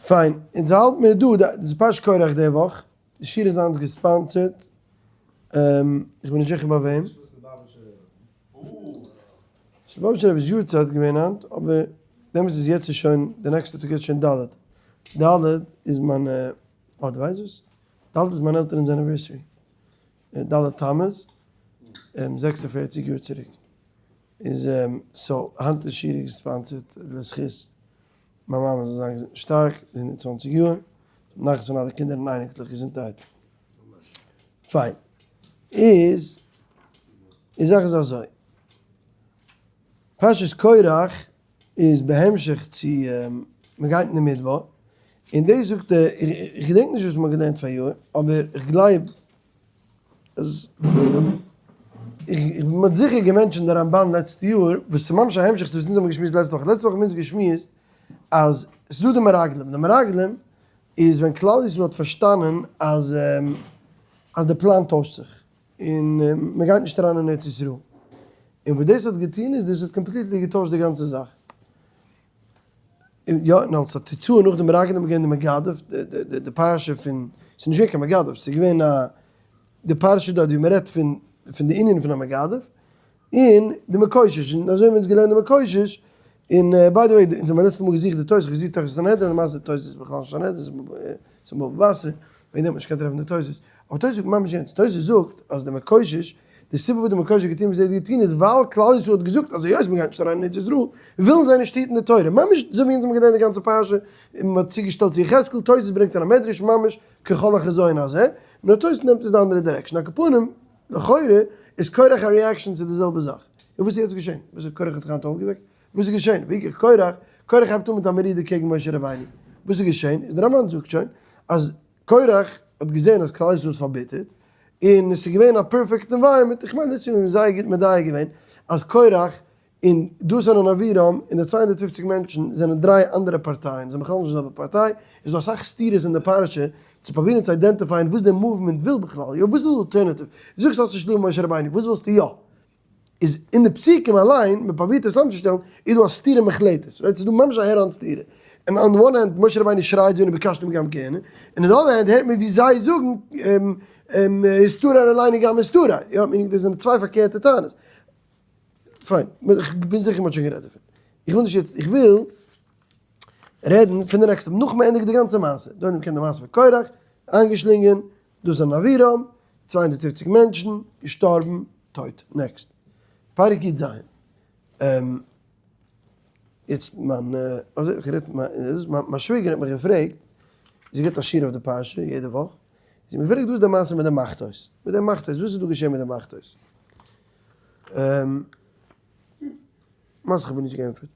פיין, אונז האלט מיר דא, דאס איז פרשת קרח די וואך, די שיעור איז היינט גע sponsor ט, איך בין נישט זיכער ביי וועם. ליובאוויטשער רבי'ס יארצייט געווען היינט, אבער דעמאלטס איז יעצט איז שוין, די נעקסטע טאג איז שוין ד', ד' איז מיין, אה דו ווייסט וואס? ד' איז מיין עלטערנס anniversary, ד' תמוז, 46 יאר צוריק, איז so היינט איז שיעור גע sponsor ט לזכות מיין מאמע זאל זיין געזונט און שטארק, 120 יאר, נחת פון אלע קינדער און אייניקלעך געזונטהייט. פיין. איז, די זאך איז אזוי. פרשת קרח איז בהמשך צו מ'גייט אין די מדבר, און דאס זאגט ער, איך געדענק נישט וואס מ'האט געלערנט פאריאר, אבער איך גלייב אז איך מ'האט זיכער גע mention ט די רמבן לעצטע יאר, וואס איז ממש א המשך צו וואס אונז האבן געשמועסט לעצטע וואך, לעצטע וואך האבן אונז געשמועסט אז ס'איז דא די מרגלים, די מרגלים איז ווען כלל ישראל האט פארשטאנען אז אז די פלאן טוישט זיך און מ'גייט נישט אריין אין ארץ ישראל, און וואס דאס האט געטון איז דאס האט completely געטוישט די גאנצע זאך. יא, און אלס א תוצאה נאך די מרגלים איז געווען די מגדף, די פרשה פון, ס'איז נישט געווען קיין מגדף, ס'איז געווען א, די פרשה דארט ווי מ'רעדט פון פון די ענין פון א מגדף, און די מקושש, און אזוי האבן אונז געלערנט די מקושש, און by the way, אונז האבן לעצטע מאל געזוכט די תוס', געזוכט תוס' סנהדרין, למעשה די תוס' איז בכלל נישט סנהדרין, ס'איז בבא בתרא, וועגן דעם האט מען נישט געקענט טרעפן די תוס', אבער תוס' זאגט ממש יענץ, תוס' זאגט אז די מקושש די סיבה וואס די מקושש האט געטון וואס ער האט געטון איז ווייל כלל ישראל האט געזאגט אז היות מ'גייט נישט אריין אין ארץ ישראל ווילן זיי נישט היטן די תורה, ממש אזוי ווי אונז האבן געלערנט די גאנצע פרשה און מ'האט צוגעשטעלט צו יחזקאל, תוס' ברענגט אן א מדרש ממש ככל החזיון הזה, נאר תוס' נעמט עס די אנדערע direction, על כל פנים לכאורה איז קרח א reaction צו די זעלבע זאך, און וואס איז יעצט געשען? וואס איז קרח האט זיך היינט אויפגעוועקט? וואס איז געשען? ויקח קרח, קרח הייבט אן מיט א מרידה קעגן משה רבינו, וואס איז געשען? איז די רמבן זאגט שוין אז קרח האט געזען אז כלל ישראל איז פארביטערט, און עס איז געווען א perfect environment, איך מיין דאס האבן מיר זייער גוט מדייק געווען, אז קרח און דתן און אבירם און די 250 מענטשן זענען דריי אנדערע פארטייען, זיי זענען בכלל נישט די זעלבע פארטיי, איז דא אסאך סתירות אין די פרשה צו פרובירן צו identify ען וואס די movement וויל בכלל, יא וואס איז די alternative, דו זאגסט האסט נישט ליב משה רבינו, וואס ווילסטו יא? איז אין די פסוקים אליין, מען פרובירט עס צוזאמצושטעלן, איז דא א סתירה מוחלטת, right? ס'איז דא ממש א head-on סתירה. און on one hand, משה רבינו שרייט זיי וביקשתם גם כהונה, און on the other hand הערט מען ווי זיי זאגן הסתר עלינו גם הסתר, יא, meaning דאס זענען צוויי פארקערטע טענות. פיין, איך בין זיכער מ'האט שוין גערעדט דערפון. איך וויל נישט יעצט, איך וויל רעדן פון די נעקסטע, נאך מ'ענדיגט די גאנצע מעשה. דא קען די מעשה פון קורח, איינגעשלינגען, דאס זענען אבירם, 250 מענטשן, געשטארבן, טויט. Next. פרק י ז. יעצט מיין, אזוי האב איך גערעדט מיט מיין שוויגער האט מיך געפרעגט, זי גיבט א שיעור אויף די פרשה יעדע וואך, זי האט מיך געפרעגט וואס איז די מעשה מיט די מחתות, מיט די מחתות, וואס איז דא געשען מיט די מחתות? למעשה איך האב איר נישט געענטפערט.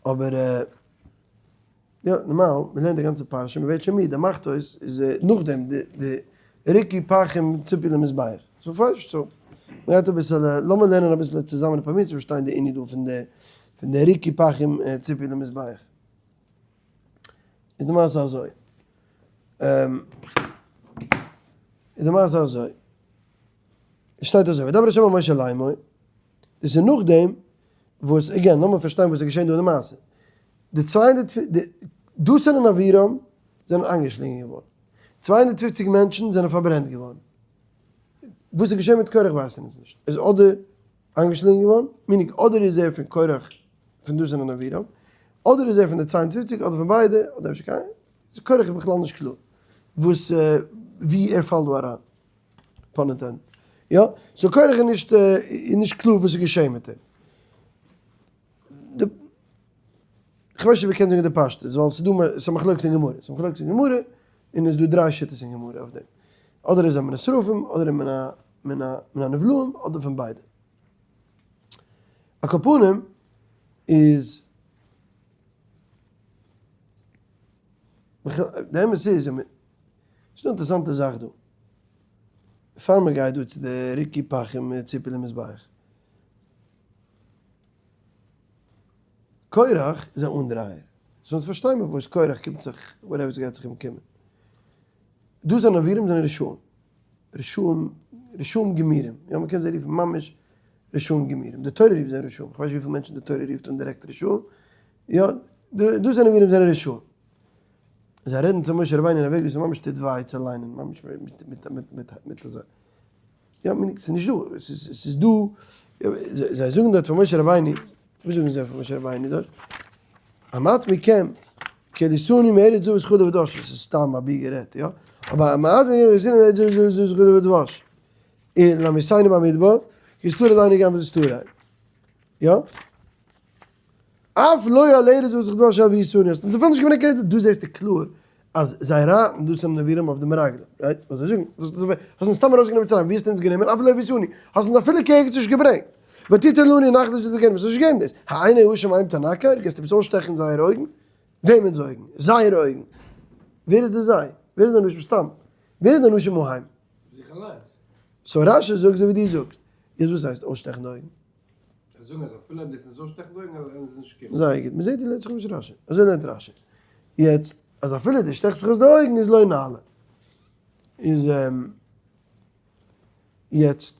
אבער יא, נארמאל, מען לערנט די גאנצע פרשה, מען ווערט שוין מיד, די מחתות איז נאכדעם, די ריכי פחים ציפוי למזבח. סאו פארשט, so, מען גייט אביסעלע, לאמיר לערנען אביסעלע צוזאמען און פרובירן צו פארשטיין די ענין דא פון די, פון די ריכי פחים ציפוי למזבח. איז די מעשה אזוי, איז די מעשה אזוי, עס שטייט אזוי, וידבר ה' אל משה לאמור, דאס איז נאכדעם וואס, again, לאמיר פארשטיין וואס איז געשען דא אין די מעשה. די 200, דתן און אבירם זענען איינגעשלינגען געווארן. 250 מענטשן זענען פארברענט געווארן. וואס איז געשען מיט קרח ווייסן אונז נישט. ער איז אדער איינגעשלינגען געווארן, meaning אדער איז ער פון קרח פון דתן און אבירם, אדער איז ער פון די 250, אדער פון ביידע, אדער אפשר קיין, קרח איז בכלל נישט קלאר וואס ווי ער פאלט דא אריין. Pun intended. יא, so קרח איז נישט איז נישט קלאר וואס איז געשען מיט אים. די כ'ווייס נישט אויב מ'קען זאגן די פשטות, ווייל ס'איז דא ס'איז א מחלוקת אין גמרא, ס'איז א מחלוקת אין גמרא, און עס איז דא דריי שיטות אין גמרא אויף דעם. אדער איז ער מן השרפים, אדער מן ה מן ה מן הנבלעים, אדער פון ביידע. על כל פנים איז די אמת איז, ס'איז דא אינטערעסאנטע זאך דא. פאר מען גייט דא צו די ריקי פחים ציפי למזבח. קורח איז א אנדרייער. So אונז פארשטיי מיר וואס קורח קומט זיך, whatever ס'גייט זיך אים קומען. דא זענען אבירם זענען רשעים. רשעים, רשעים גמורים. יא מ'קען זיי רופן ממש רשעים גמורים. די תורה רופט זיי רשעים. כ'ווייס נישט וויפיל מענטשן די תורה רופט אן דירעקט רשעים. יא, דא זענען אבירם זענען רשעים. זיי רעדן צו משה רבינו אין א וועג וואס איז ממש טוט וויי צו ליינען, ממש מיט מיט מיט אזוי. יא, ס'איז נישט דא, ס'איז דא, זיי זאגן דארט פאר משה רבינו, וואס זאגן זיי פאר משה רבינו דארט? המעט מכם כי העליתנו מארץ זבת חלב ודבש, דאס איז סתם אבי גערעדט, יא? אבער המעט מכם כי העליתנו מארץ זבת חלב ודבש, און להמיתנו במדבר, כי סתרו עלינו גם וסתרו. יא? אף לא על ארץ זבת חלב ודבש הביאתנו, האסט אונז אפילו נישט געברענגט קיין דא זעסטו קלאר אז זיי רייטן דא צום נבירים אויף די מרגלים, right? וואס זיי זאגן, האסט אונז סתם ארויסגענומען מצרים, ווי האסטו אונז גענומען? אף לא הביאתנו, האסט אונז אפילו קיין ערגעץ נישט געברענגט. ותתן לנו נחלת זקנינו, האסט נישט געגעבן דאס. העיני האשים ההם תנקר, גייסט עפעס אויסשטעכן זייערע אויגן? וועמענס אויגן? זייערע אויגן. ווער איז די זיי? ווער איז די אנשים? סתם. ווער איז די אנשים ההם? זיך אליינס. so רשי זאגט אזוי ווי דו זאגסט. יעצט וואס הייסט אויסשטעכן די אויגן? זיי זאגן אז אפילו אויב דאס איז אויסשטעכן די אויגן וועלן זיי נישט קומען. זייער גוט, מ'זעט די לערנט זיך נישט רשי, אזוי לערנט רשי. יעצט אז אפילו די שטעכט זיך אויס די אויגן איז לא נעלה. איז יעצט.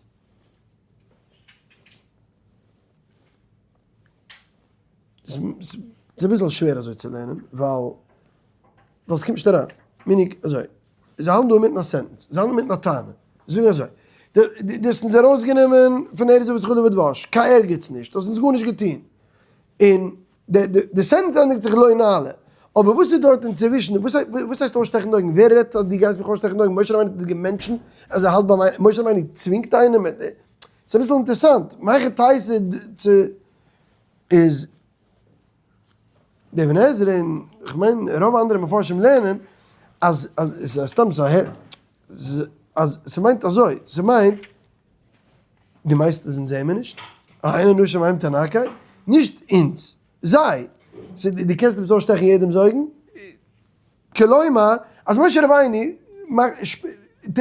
ס'איז אביסל שווער אזוי צו לערנען, ווייל ווייל ס'קומט נישט אריין. meaning אזוי, זיי האלטן דא אינמיטן א sentence, זיי האלטן אינמיטן א טענה, זיי זאגן אזוי, דו האסט אונז ארויסגענומען פון ארץ זבת חלב ודבש, קיין ערגעץ נישט, דו האסט אונז גארנישט געטון. און די sentence ענדיגט זיך לא נעלה. אבער וואס איז דארט אינצווישן? וואס הייסט אויסשטעכן די אויגן? ווער רעדט אז דו גייסט מיך אויסשטעכן די אויגן? משה רבינו האט דאס גע mention ט אז ער האלט ביים איינעם? משה רבינו צווינגט איינעם? ס'איז אביסל אינטערעסאנט. מהיכי תיתי צו איז די אבן עזרא און כ'מיין רוב אנדערע מפרשים לערנען אז אז סתם אז ס'מיינט אזוי, ס'מיינט די מיינסט אז אונז זעמער נישט? העיני האנשים ההם תנקר? נישט אונז, זיי! דו קענסט עפעס אויסשטעכן יעדעמ'ס אויגן? כלומר, אז משה רבינו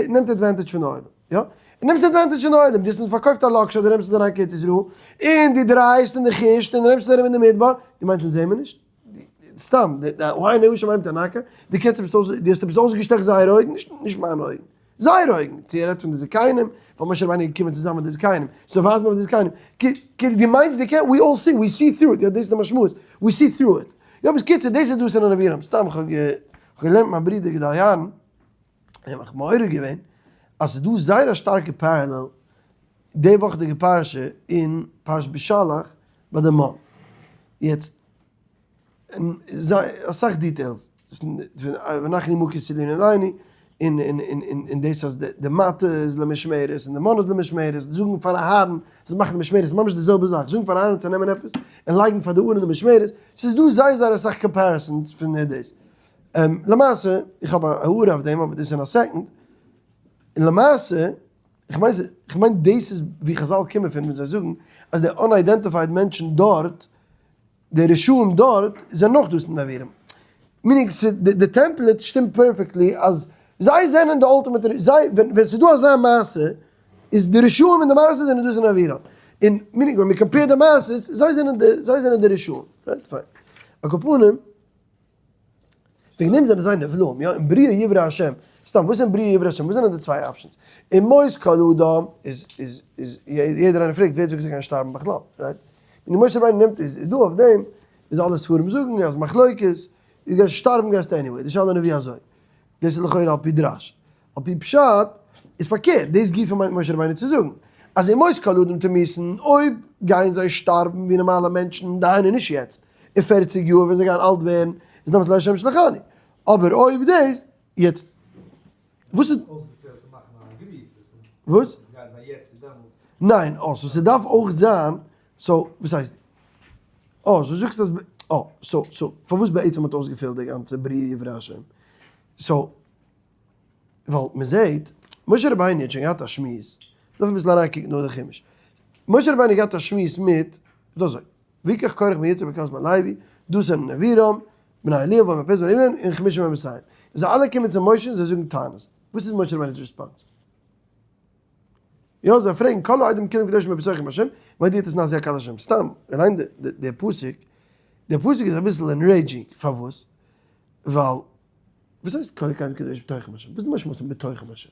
נעמט advantage פון די עולם, יא? ער נעמט advantage פון די עולם, דו האסט אונז פארקויפט א לאקש אז דו נעמסט אונז אריין קיין ארץ ישראל, און דו דרייסט און דו חושט און דו נעמסט אונז ארום אין די מדבר, דו מיינסט אונז זעמער נישט? סתם, העיני האנשים ההם תנקר, דו קענסט עפעס אויס, דו האסט עפעס אויסגעשטעכט זייערע אויגן, נישט נישט מיינע אויגן, זייערע אויגן, צו ער רעדט פון די זקנים, ווייל משה רבינו איז געקומען צוזאמען מיט די זקנים, צו ווייזן אויף די זקנים, כאילו דו מיינסט דו קענסט, we all see, we see through it, יא דאס איז די משמעות, we see through it. יא בקיצור דאס איז דאס אין אבירם, סתם כ'האב געלערנט מיין ברודער גדלי' אהרן, און ער האט מיך מעורר געווען אז ס'איז דא זייער א שטארקע parallel די וואכעדיגע פרשה אין פרשת בשלח ביי די מן, יעצט אסאך details, ונחנו מכה סלינו עלינו, און און און און דאס אז די מטה איז למשמרת און די מן איז למשמרת, זאגן פאר אהרן זיי מאכן די משמרת ממש די זעלבע זאך, זאגן פאר אהרן צו נעמען עפעס און לייגן פאר די ארון די משמרת, ס'איז דא זייער זייער אסאך comparisons פון דאס. למעשה, איך האב א הערה אויף דעם אבער דאס איז אין א second, און למעשה, איך מיין איך מיין דאס איז ווי חזל קומען פון ווען זיי זאגן אז די unidentified מענטשן דארט די רשעים דארט זענען נאך דאס נעבירים. meaning די template שטימט perfectly אז זיי זענען די ultimate זיי ווען ווען ס'איז דא אזא מעשה איז די רשעים אין די מעשה זענען דאס נעבירים. און meaning ווען מ' compare ט די מעשות זיי זענען די זיי זענען די רשעים. right fine. על כל פנים. וועגן דעם זענען זיי נבלעים, יא, אם בריאה יברא השם, סתם, וואס איז אם בריאה יברא השם, וואס זענען די צוויי options? אם מות כל אדם איז, איז, איז, יעדער איינער פרעגט ווער זאגט זיי גייען שטארבן בכלל, right? און משה רבינו נעמט איז דא אויף דעם, איז אלע ספרים זאגן אז מחלוקת, דו גייסט שטארבן גייסטו anyway, די שאלה איז נאר ווי אזוי. דאס איז לכאורה על פי דרש. על פי פשט איז פארקערט, דאס גופא מיינט משה רבינו צו זאגן, אז אם מות כל אדם תמותון, אויב גייען זיי שטארבן ווי נארמאלע מענטשן, דהיינו נישט יעצט, אין פערציג יאר ווען זיי גייען אלט ווערן, איז דעמאלטס לא השם שלחני. אבער אויב דאס, יעצט, וואס איז. וואס? ניין, אה, so ס'דארף אויך זיין, so, וואס הייסט? אה, so זאגסט אז, אה, so, so, פארוואס בעצם האט אויסגעפעלט די גאנצע בריאה יברא השם? so. ווייל מען זעהט, משה רבינו האט שוין געהאט א שמועס, דארף אביסל אריינקוקן דא אין די חומש, משה רבינו האט געהאט א שמועס מיט, דא אזוי, ויקח קרח בן יצהר וקהת בן לוי, דתן און אבירם, בני אליאב בן פלת בן ראובן, און חמשה מהם מאתים. זיי אלע קומען צו משה און זיי זאגן טענות. וואס איז משה רבינו'ס response? יא, זיי פרעגן, כל העדים כולם קדושים בתוכם השם, מדוע תתנשאו על קהל השם? סתם, ליין די פסוק, די פסוק איז אביסל enraging, פארוואס? ווייל וואס הייסט כל העדים קדושים בתוכם השם? וואס איז די משמעות פון בתוכם השם?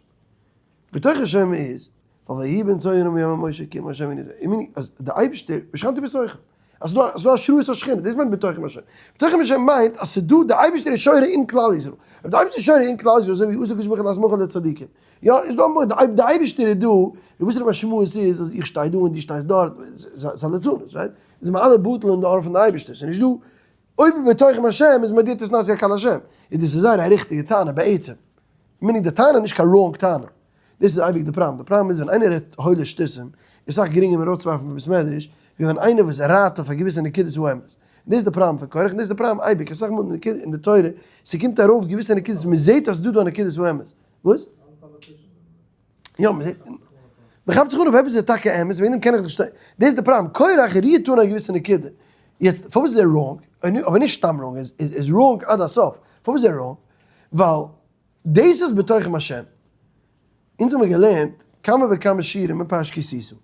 בתוך השם איז, ווייל ויהי בנסוע ביום משה כי אם השם איני יודע, אז די אייבערשטער, ושכנתי בתוכם. אז ס'דא אז ס'דא השראת השכינה, דאס מיינט בתוכם השם. בתוכם השם מיינט אז ס'דא די אייבערשטער איז שורה אין כלל ישראל. אויב די אייבערשטער איז שורה אין כלל ישראל אזוי ווי עשה הקדוש ברוך הוא להסמכה לצדיקים. יא, איז דא אמאל אויב די אייבערשטער איז דא, און וואס איז די משמעות איז אז איך שטיי דא און דו שטייסט דארט, ס'איז א ליצנות, right? איז מיר אלע בטל אין די אור פון די אייבערשטער, ס'איז נישט דא, אויב בתוכם השם איז מודיע את נאסי הקהל השם, איז דאס איז זייער א ריכטיגע טענה בעצם. meaning די טענה איז נישט קיין wrong טענה. דאס איז אייביג די פראבלעם, די פראבלעם איז ווען איינער רעדט הוילע שטותים איז סאך גרינגער אים ארויסצואווארפן פון בית מדרש ווי ווען איינער וואס רייט אויף א געוויסע נקודת האמת. דאס איז די פראבלעם פון קרח און דאס איז די פראבלעם אייביג אסאך מאל אין די תורה ס'קומט ארויף געוויסע נקודות מ'זעט אז ס'דא דא א נקודת האמת. וואס? יא מ'זעט מ'כאפט זיך אן אויף עפעס איז טאקע אמת וועגן דעם קען איך נישט דאס איז די פראבלעם קרח רירט אן א געוויסע נקודה יעצט פארוואס איז ער wrong? אבער נישט סתם wrong איז wrong עד הסוף פארוואס איז ער wrong? ווייל דאס איז בתוכם השם. אונז האמיר געלערנט כמה וכמה שיעורים אין פרשת כי תשא.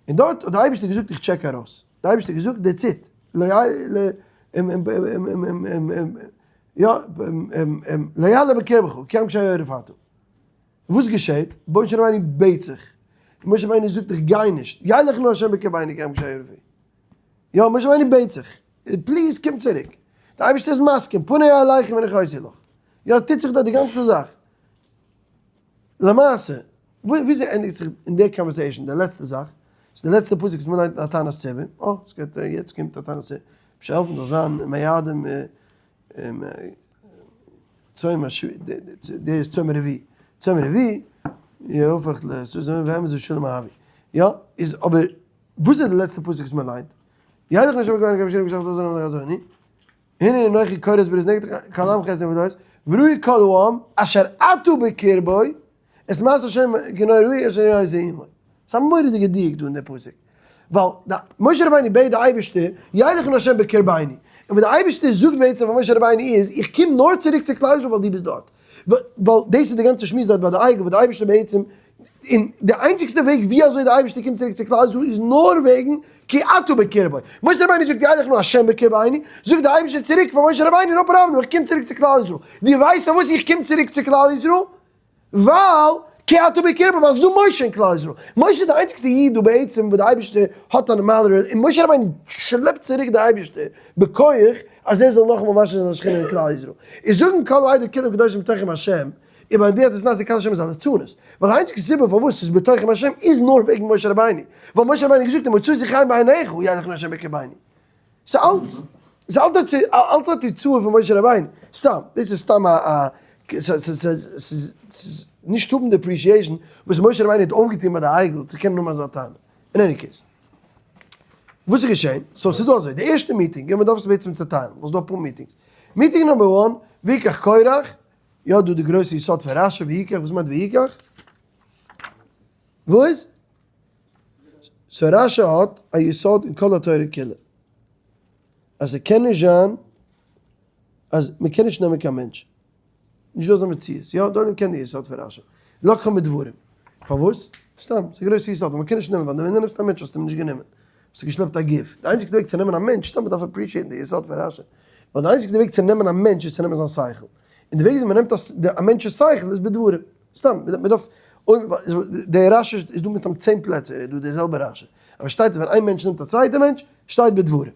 און דארט האט די אייבערשטער געזאגט איך check ארויס. די אייבערשטער האט געזאגט that's it. יא לא יעלה בקרבך כי עם קשה עורף אתה. וואס געשעט? משה רבינו בעט זיך. און משה רבינו זאגט איך גיי נישט. ילך נא השם בקרבנו כי עם קשה עורף הוא. יא משה רבינו בעט זיך. please קום צוריק. די אייבערשטער איז מסכים. פני אליכם והנחותי לך. יא טוט זיך דא די גאנצע זאך. למעשה, וויאזוי ענדיגט זיך אין די conversation די לעצטע זאך? ס'איז די לעצטע פסוק וואס מ'ליינט אין א תענית ציבור, אה, ס'גייט יעצט קומט א תענית ציבור, אפשר העלפן זאל זיין מועדים צום די איז צום רביעי, צום רביעי, יהפך לסוס והאמת ושלום אהבי, יא, איז אבער וואס איז די לעצטע פסוק וואס מ'ליינט? ילך נשמה כהן כבשיר בשחט אזוי אזוי, הנה אנכי כורת ברית נגד כל עמך את נפלאות, וראו כל העם אשר אתה בקרבו, את מעשה השם גנוי ראי אשר יעשה עמו. ס'איז א מורא'דיגע דיוק דא אין די פסוק. ווייל די משה רבינו בעט די אייבערשטער, ילך נא השם בקרבנו. און וואס די אייבערשטער זאגט בעצם פאר משה רבינו איז, איך קום נאר צוריק צו כלל ישראל ווייל דו ביסט דארט. ווייל דאס איז די גאנצע שמועס דארט ביי די עגל וואס די אייבערשטער בעצם, און די איינציגסטע וועג ווי אזוי די אייבערשטער קומט צוריק צו כלל ישראל איז נאר וועגן כי אתה בקרבו. משה רבינו זאגט ילך נא השם בקרבנו, זאגט די אייבערשטער צוריק פאר משה רבינו no problem איך קום צוריק צו כלל ישראל. דו ווייסט פארוואס איך קום צוריק צו כלל ישראל? ווייל כי אתה בקרבו, ווייל ס'איז דא משה אין כלל ישראל. משה איז די איינציגסטע איד דא בעצם וואס די אייבערשטער האט א נארמאלע און משה רבינו שלעפט צוריק די אייבערשטער בכח אז ער זאל נאכאמאל משרה זיין שכינה אין כלל ישראל. איז זאגן כל העדה כולם קדושים בתוכם השם, איבער די אז נעשה קדש השם איז א ליצנות, ווייל די איינציגסטע סיבה פארוואס ס'איז בתוכם השם איז נאר וועגן משה רבינו, ווייל משה רבינו האט געזאגט אם מצאתי חן בעיניך ילך נא השם בקרבנו. ס'אלץ ס'אלץ אלץ א תוצאה פון משה רבינו, סתם, דאס איז סתם א ס'איז נישט האבן די appreciation וואס משה רבינו האט אויפגעטון ביי די עגל צו קענען האבן אזא טענה. אין any case. וואס איז געשען? so ס'איז דא אזוי, די ערשטע מיטינג, יא מ'דארף עס בעצם צעטיילן, ווייל ס'איז דא אפאר meetings. meeting number one, ויקח קורח, יא דא די גרויסע יסוד פון רשי ויקח, וואס מיינט ויקח? וואס? so רשי האט א יסוד אין כל התורה כולה, אז ס'קען נישט זיין אז מ'קען נישט נעמען קיין מענטש, נישט דא אזא מציאות, יא דא קען די יסוד פון רשי, לקחו מדברים, פארוואס? סתם, ס'איז א גרויסע יסוד, מ'קען נישט נעמען, ווייל ווען דו נעמסט א מענטש האסטו אים נישט גענומען, האסטו געשלעפט א גוף, די איינציגסטע וועג צו נעמען א מענטש, סתם מ'דארף appreciate ן די יסוד פון רשי, ווייל די איינציגסטע וועג צו נעמען א מענטש איז צו נעמען זיין שכל, און די וועג וויאזוי מ'נעמט א מענטש'ס שכל איז בדברים, סתם, מ'דארף, די רשי איז דא מיט 10 פלעצער איז דא די זעלבע רשי, אבער שטייט ווען איין מענטש נעמט א צווייטע מענטש, שטייט בדברים.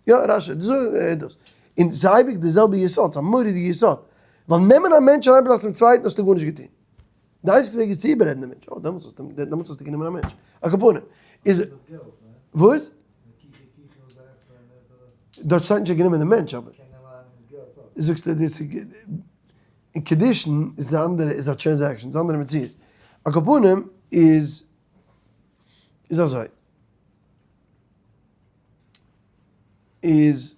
יא רשי, דאס איז דאס. און ס'איז אייביג די זעלבע יסוד, ס'איז א מורא'דיגע יסוד. ווייל נעמען א מענטש און אריינבלאזן צום צווייטן האסטו גארנישט געטון. די איינציגסטע וועג איז צו איבעררעדן דעם מענטש. אה, דעמאלטס האסטו, דעמאלטס האסטו גענומען א מענטש. על כל פנים, איז, וואס? דארט שטייט נישט ער האט גענומען דעם מענטש אבער. זאגסטו דאס איז, אין קידושין איז א אנדערע, איז א transaction, איז א אנדערע מציאות. על כל פנים, איז, איז אזוי. איז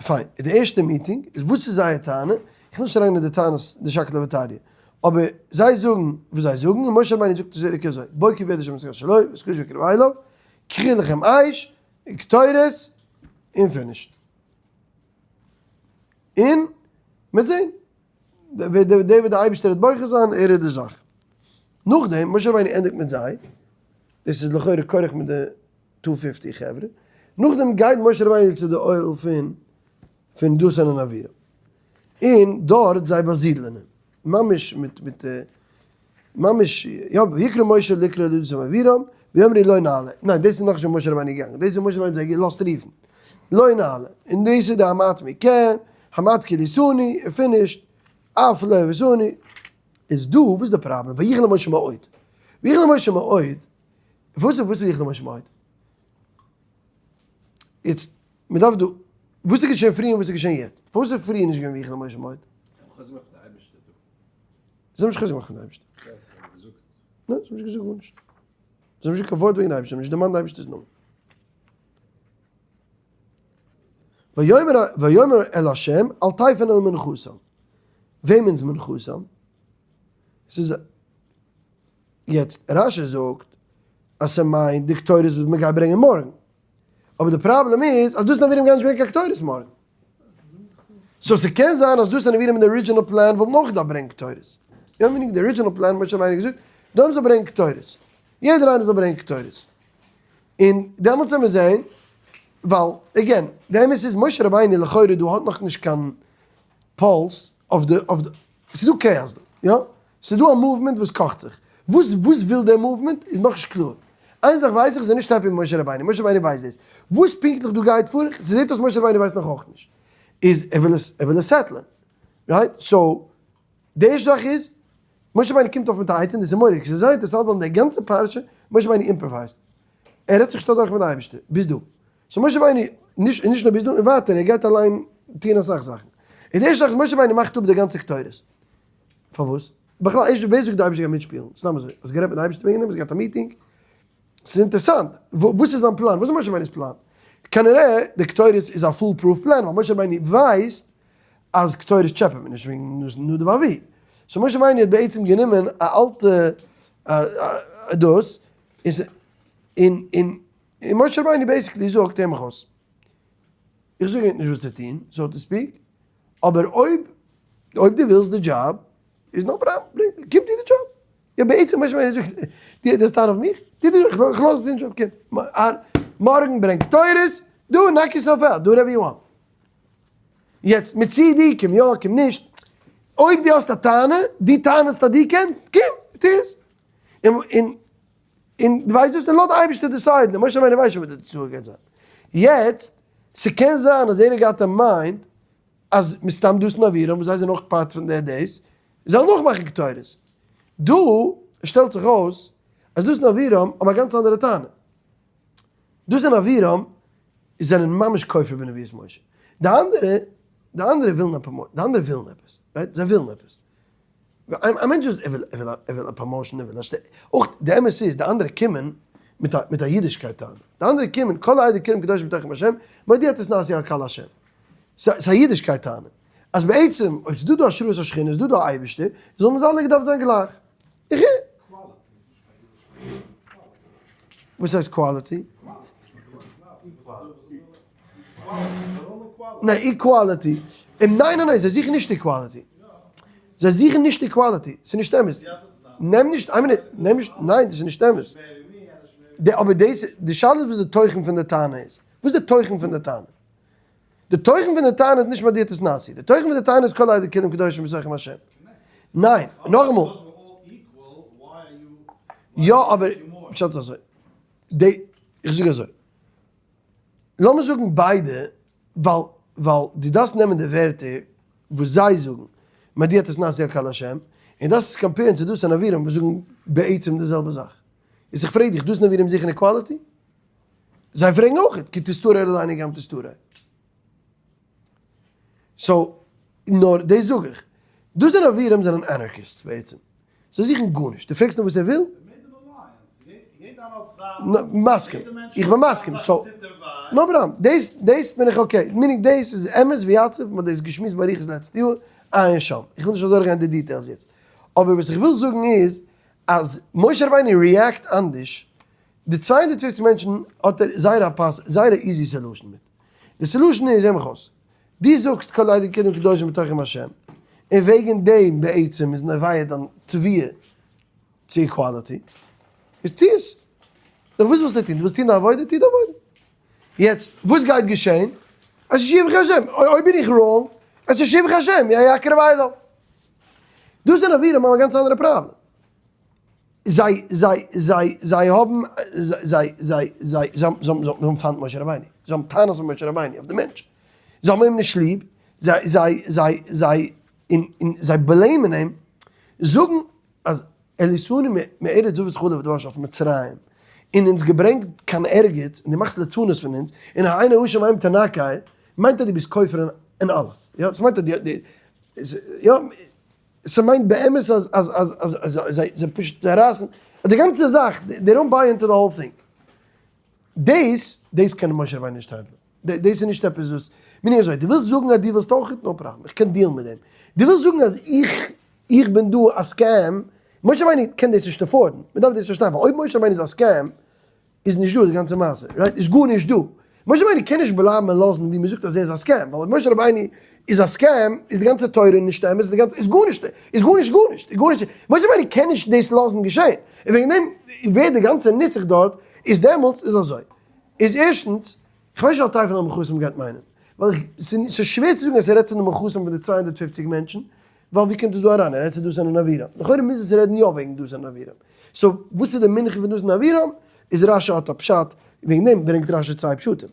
פיין, די ערשטע מיטינג איז וואס איז זייער טענה, איך וויל נישט אריין אין די טענות די שקלא וטריא, אבער זיי זאגן וואס זיי זאגן, און משה רבינו זאגט עס עריק אזוי, בוקר ווערט השם את שלו, ואת קדשו וקרב אליו, קחו לכם אש, קטורת, און finish ט. און מ'וועט זען. דער וועט די אייבערשטער וועט בוחר זיין, ער איז די זאך. נאכדעם, משה רבינו ענדיגט מיט זיי, דאס איז לכאורה קרח מיט די two fifty חברה, נאכדעם גייט משה רבינו צו די אוהל פון פון דתן און אבירם, און דארט זיי באזידלען אים, ממש מיט מיט ממש, יא, ויקרא משה לקרא לדתן ואבירם, ויאמרו לא נעלה, ניין דאס איז נאכנישט ווען משה רבינו איז געגאנגען, דאס איז ווען משה רבינו האט זיי געלאזט רופן, לא נעלה, און דאס איז די המעט מכם, המעט כליסוני, און finished, אף לא יבשני, איז דא וואס איז די פראבלעם, ויחן למשה מאוד, ויחן למשה מאוד, וואס איז ויחן למשה מאוד? איצט, מען דארף דא, וואס איז געשען פריער און וואס איז געשען יעצט? פארוואס איז פריער נישט געווען ויחן למשה מאוד? זיי האבן נישט חוזק געמאכט פון די אייבערשטער. ניין, זיי האבן נישט געזאגט גארנישט. זיי האבן נישט געזאגט קיין ווארט וועגן די אייבערשטער, זיי האבן נישט דערמאנט די אייבערשטער'ס נאמען. ויאמר ויאמר אל ה' אל תפן אל מנחתם. וועמענס מנחתם? ס'איז יעצט רשי זאגט אז ס'מיינט די קטורת וואס מ'גייט ברענגען מארגן. אבער די פראבלעם איז אז דתן אבירם גייען נישט ברענגען קיין קטורת מארגן. so ס'קען זיין אז דתן אבירם אין די original plan וואלטן אויך געדארפט ברענגען קטורת. יא meaning די original plan משה רבינו האט געזאגט דאן זאל ברענגען קטורת. יעדער איינער זאל ברענגען קטורת. און דעמאלטס ווען מיר זעהן, ווייל again, די אמת איז משה רבינו לכאורה דא האט נאכנישט קיין pulse אויף די אויף די, ס'איז דא chaos דא, יא? ס'איז דא א movement וואס קאכט זיך. וואס וואס וויל דער movement איז נאכנישט קלאר. איין זאך ווייס איך, ס'איז נישט happy מיט משה רבינו, משה רבינו ווייסט דאס. וואס פונקטליך דא גייט פאר, ס'זעט אויס משה רבינו ווייסט נאך אויך נישט. איז ער וויל עס, ער וויל עס settle ען. right? so, די ערשטע זאך איז, משה רבינו קומט אויף מיט א עצה און דאס איז מורא'דיג, ס'איז זייער אינטערעסאנט ווייל אין די גאנצע פרשה, משה רבינו improvise ט. ער רעדט זיך נישט אדורך מיט די אייבערשטער, ביז דא. so משה רבינו, נישט נישט נאר ביז דא, און ווייטער, ער גייט אליין טוען אסאך זאכן. און די ערשטע זאך איז משה רבינו מאכט אפ די גאנצע קטורת. פארוואס? בכלל ערשט ווער זאגט די אייבערשטער גייט מיטשפילן? סתם אזוי, האסט גערעדט מיט די אייבערשטער וועגן דעם? האסט געהאט א meeting? ס'איז אינטערסאנט, וואס איז זיין פלאן? וואס איז משה רבינו'ס פלאן? כנראה די קטורת איז א fool proof plan, ווייל משה רבינו ווייסט אז קטורת טשעפעט מען נישט וועגן נדב ואביהוא. so משה רבינו האט בעצם גענומען א אלטע דאס, און און משה רבינו basically זאגט הער מיך אויס, איך זאג ענק נישט וואס צו טון, so to speak, אבער אויב אויב דו ווילסט די דזשאב, איז no problem, קום טו די דזשאב. יא בעצם משה רבינו זאגט, דו האסט טענה אויף מיך? טו די דזשאב, איך לאז דיך טון די דזשאב, קום. מארגן ברענג קטורת, דו knock yourself out, do whatever you want. יעצט מצידי, קום יא, קום נישט. אויב דו האסט א טענה, דו טענה'סט אז דו קענסט, קום, טו עס. און און און דו ווייסט וואס, און לאז די אייבערשטער decide ן, משה רבינו ווייסט שוין וואס די תוצאה גייט זיין. יעצט, ס'קען זיין אז ער האט געהאט אין mind אז מסתם דתן אבירם וואס זיי זענען אויך part פון די דאס, זאלן אויך מאכן קטורת. דא שטעלט זיך אויס אז דתן אבירם האבן א גאנץ אנדערע טענה. דתן אבירם זענען ממש כופר בנבואת משה. די אנדערע, די אנדערע ווילן א promotion, די אנדערע ווילן עפעס, right? זיי ווילן עפעס. א מענטש וואס ער וויל, ער וויל, ער וויל א promotion, ער וויל א שטע, אויך די אמת איז, די אנדערע קומען מיט א, מיט א אידישקייט טענה. די אנדערע קומען, כל העדה כולם קדושים בתוכם השם, מדוע תתנשאו על קהל השם. ס'איז א אידישקייט טענה. אז בעצם, אויב ס'איז דא דא השראת השכינה, איז דא דא א אייבערשטער, זאלן זיי אלע געדארפט זיין גלייך. איך. וואס הייסט quality? ניין, equality. ניין ניין ניין, זיי זוכן נישט equality. זיי זוכן נישט equality. ס'איז נישט אמת. נעם נישט, איין מינוט, נעם נישט, ניין דאס איז נישט אמת. די אבער דאס, די שאלה איז וואס די תוכן פון די טענה איז. וואס איז די תוכן פון די טענה? די תוכן פון די טענה איז נישט מדוע תתנשאו. די תוכן פון די טענה איז כל העדה כולם קדושים בתוכם השם. ניין, נאכאמאל. יא אבער, פשט איז אזוי. די, איך זאג אזוי. לאמיר זאגן ביידע, ווייל ווייל דו דארפסט נעמען די ווערטער וואס זיי זאגן, מדוע תתנשאו על קהל השם, און דארפסט עס compare ן צו דתן אבירם וואס זאגן בעצם די זעלבע זאך. איז איך פרעג דיך, דתן אבירם זוכן equality? זיי פרעגן אויך, כי תסתרי עלינו גם תסתרי. so, נאר דאס זאג איך, דתן אבירם זענען anarchists בעצם. זיי זוכן גארנישט. דו פרעגסט אים וואס ער וויל? מסכים. איך בין מסכים. so, no problem. דאס, דאס בין איך okay. meaning דאס איז אמת ויציב, מ'האט דאס געשמועסט באריכות לעצטע יאר, עיין שם. איך וויל נישט אדורכגיין די details יעצט. אבער וואס איך וויל זאגן איז, אז משה רבינו react אנדערש, די 250 מענטשן האט ער זייער א פאס, זייער א easy solution מיט. די solution איז, הער מיך אויס, דו זאגסט כל העדה כולם קדושים בתוכם השם, און וועגן דעם בעצם איז נובע דיין תביעה צו equality, איז טו עס. דאך וואס ווילסטו טון? דו ווילסט טון די עבודה? טו די עבודה. יעצט, וואס גייט געשען? עס איז שבח השם. אויב בין איך wrong, עס איז שבח השם, יא יקרב אליו. דתן אבירם האבן א גאנץ אנדערע פראבלעם. זיי זיי זיי זיי האבן זיי זיי זיי זיי האבן פיינט משה רבינו, זיי האבן טענות אויף משה רבינו, אויף די מענטש, זיי האבן אים נישט ליב, זיי זיי זיי זיי און און זיי blame ען אים, זאגן אז העליתנו מארץ זבת חלב ודבש אויף מצרים, און אונז געברענגט קיין ערגעץ, און דו מאכסט ליצנות פון אונז, און העיני האשה מאם תנקה, מיינט אז דו ביסט כופר אין אלעס, יא, ס'מיינט אז דו, יא, ס'מיינט באמת אז אז אז אז אז זיי זיי פשוט זיי רייסן די גאנצע זאך, they don't buy into the whole thing. דאס דאס קען משה רבינו נישט handle ן, דאס איז נישט עפעס וואס, מיני אזוי, דו ווילסט זאגן אז דו ווילסט אויך, no problem, איך קען deal ן מיט דעם. דו ווילסט זאגן אז איך איך בין דא א scam, משה רבינו קען דאס נישט afford ן, מ'דארף דאס פארשטיין, ווייל אויב משה רבינו איז א scam, איז נישט דא די גאנצע מעשה, right? איז גארנישט דא. משה רבינו קען נישט בלייבן און לאזן ווי מ'זאגט אז ער איז א scam, ווייל אויב משה רבינו איז א scam איז די גאנצע תורה נישט אמת, די גאנצע איז גארנישט, איז גארנישט גארנישט, איז גארנישט, משה רבינו קען נישט דאס לאזן געשען, און וועגן דעם ווערט די גאנצע נוסח דארט, איז דעמאלטס איז אזוי, איז ערשטנס, כ'ווייס נישט על טייפן המכוסים גייט מיינען, ווייל איך, ס'איז שווער צו זאגן אז ער רעדט פון די מכוסים פון די 250 מענטשן, ווייל ווי קומט עס דא אריין? ער רעדט צו דתן און אבירם. לכאורה מוז עס רעדן יא וועגן דתן און אבירם. so וואס איז די מנחה פון דתן און אבירם? איז רשי האט א פשט, וועגן דעם ברענגט רשי צוויי פשטים.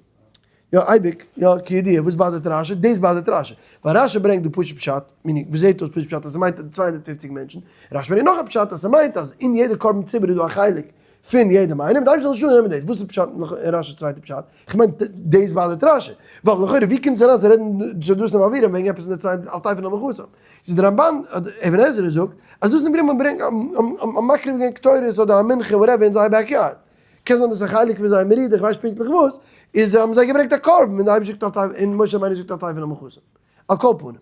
יא אייביג, יא כידוע, וואס bother ט רשי? דאס bother ט רשי. ווייל רשי ברענגט דא פשוט פשט, meaning וואס זעט אויס פשוט פשט אז ס'מיינט 250 מענטשן. רשי ברענגט נאך א פשט אז ס'מיינט אז אין יעדע קרבן ציבור איז דא א חלק פון יעדעם איינעם, די אייבערשטער זאל נישט אננעמען דאס. וואס איז פשט אין רשי'ס צווייטע פשט? כ'מיין דאס bother ט רשי. ווייל לכאורה ווי קומט עס אריין צו רעדן צו דתן ואבירם וועגן עפעס אין די צווייטע על טייפן המכסה? ס'איז די רמבן אדער אבן עזרא זאגט אז דתן ואבירם האבן ברענגט האבן מקריב געווען קטורת אדער א מנחה whatever אין זייער backyard. קען זיין דאס איז א חלק פון זייער מרידה איך ווייס נישט פונקטליך וואס, איז האבן זיי געברענגט א קרבן און די אייבערשטער זאגט על טייפן און משה רבינו זאגט על טייפן המכסה. על כל פנים.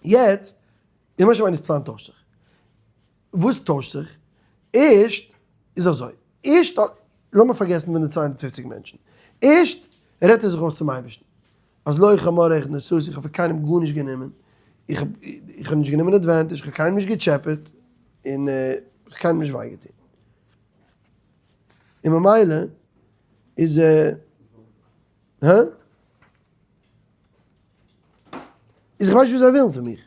יעצט איז משה רבינו'ס פלאן טוישט זיך. וואס טוישט זיך? ערשט איז אזוי, ערשט לאמיר פארגעסן פון די 250 מענטשן, ערשט רעדט ער זיך אויס צום אייבערשטן, אז לא חמור איך נשאתי, איך האב פון קיינעם גארנישט גענומען, איך האב איך האב נישט גענומען advantage, איך האב קיינעם נישט געטשעפעט, און איך האב קיינעם נישט וויי געטון. און ממילא איז הא? איז איך ווייס נישט וואס זיי ווילן פון מיך.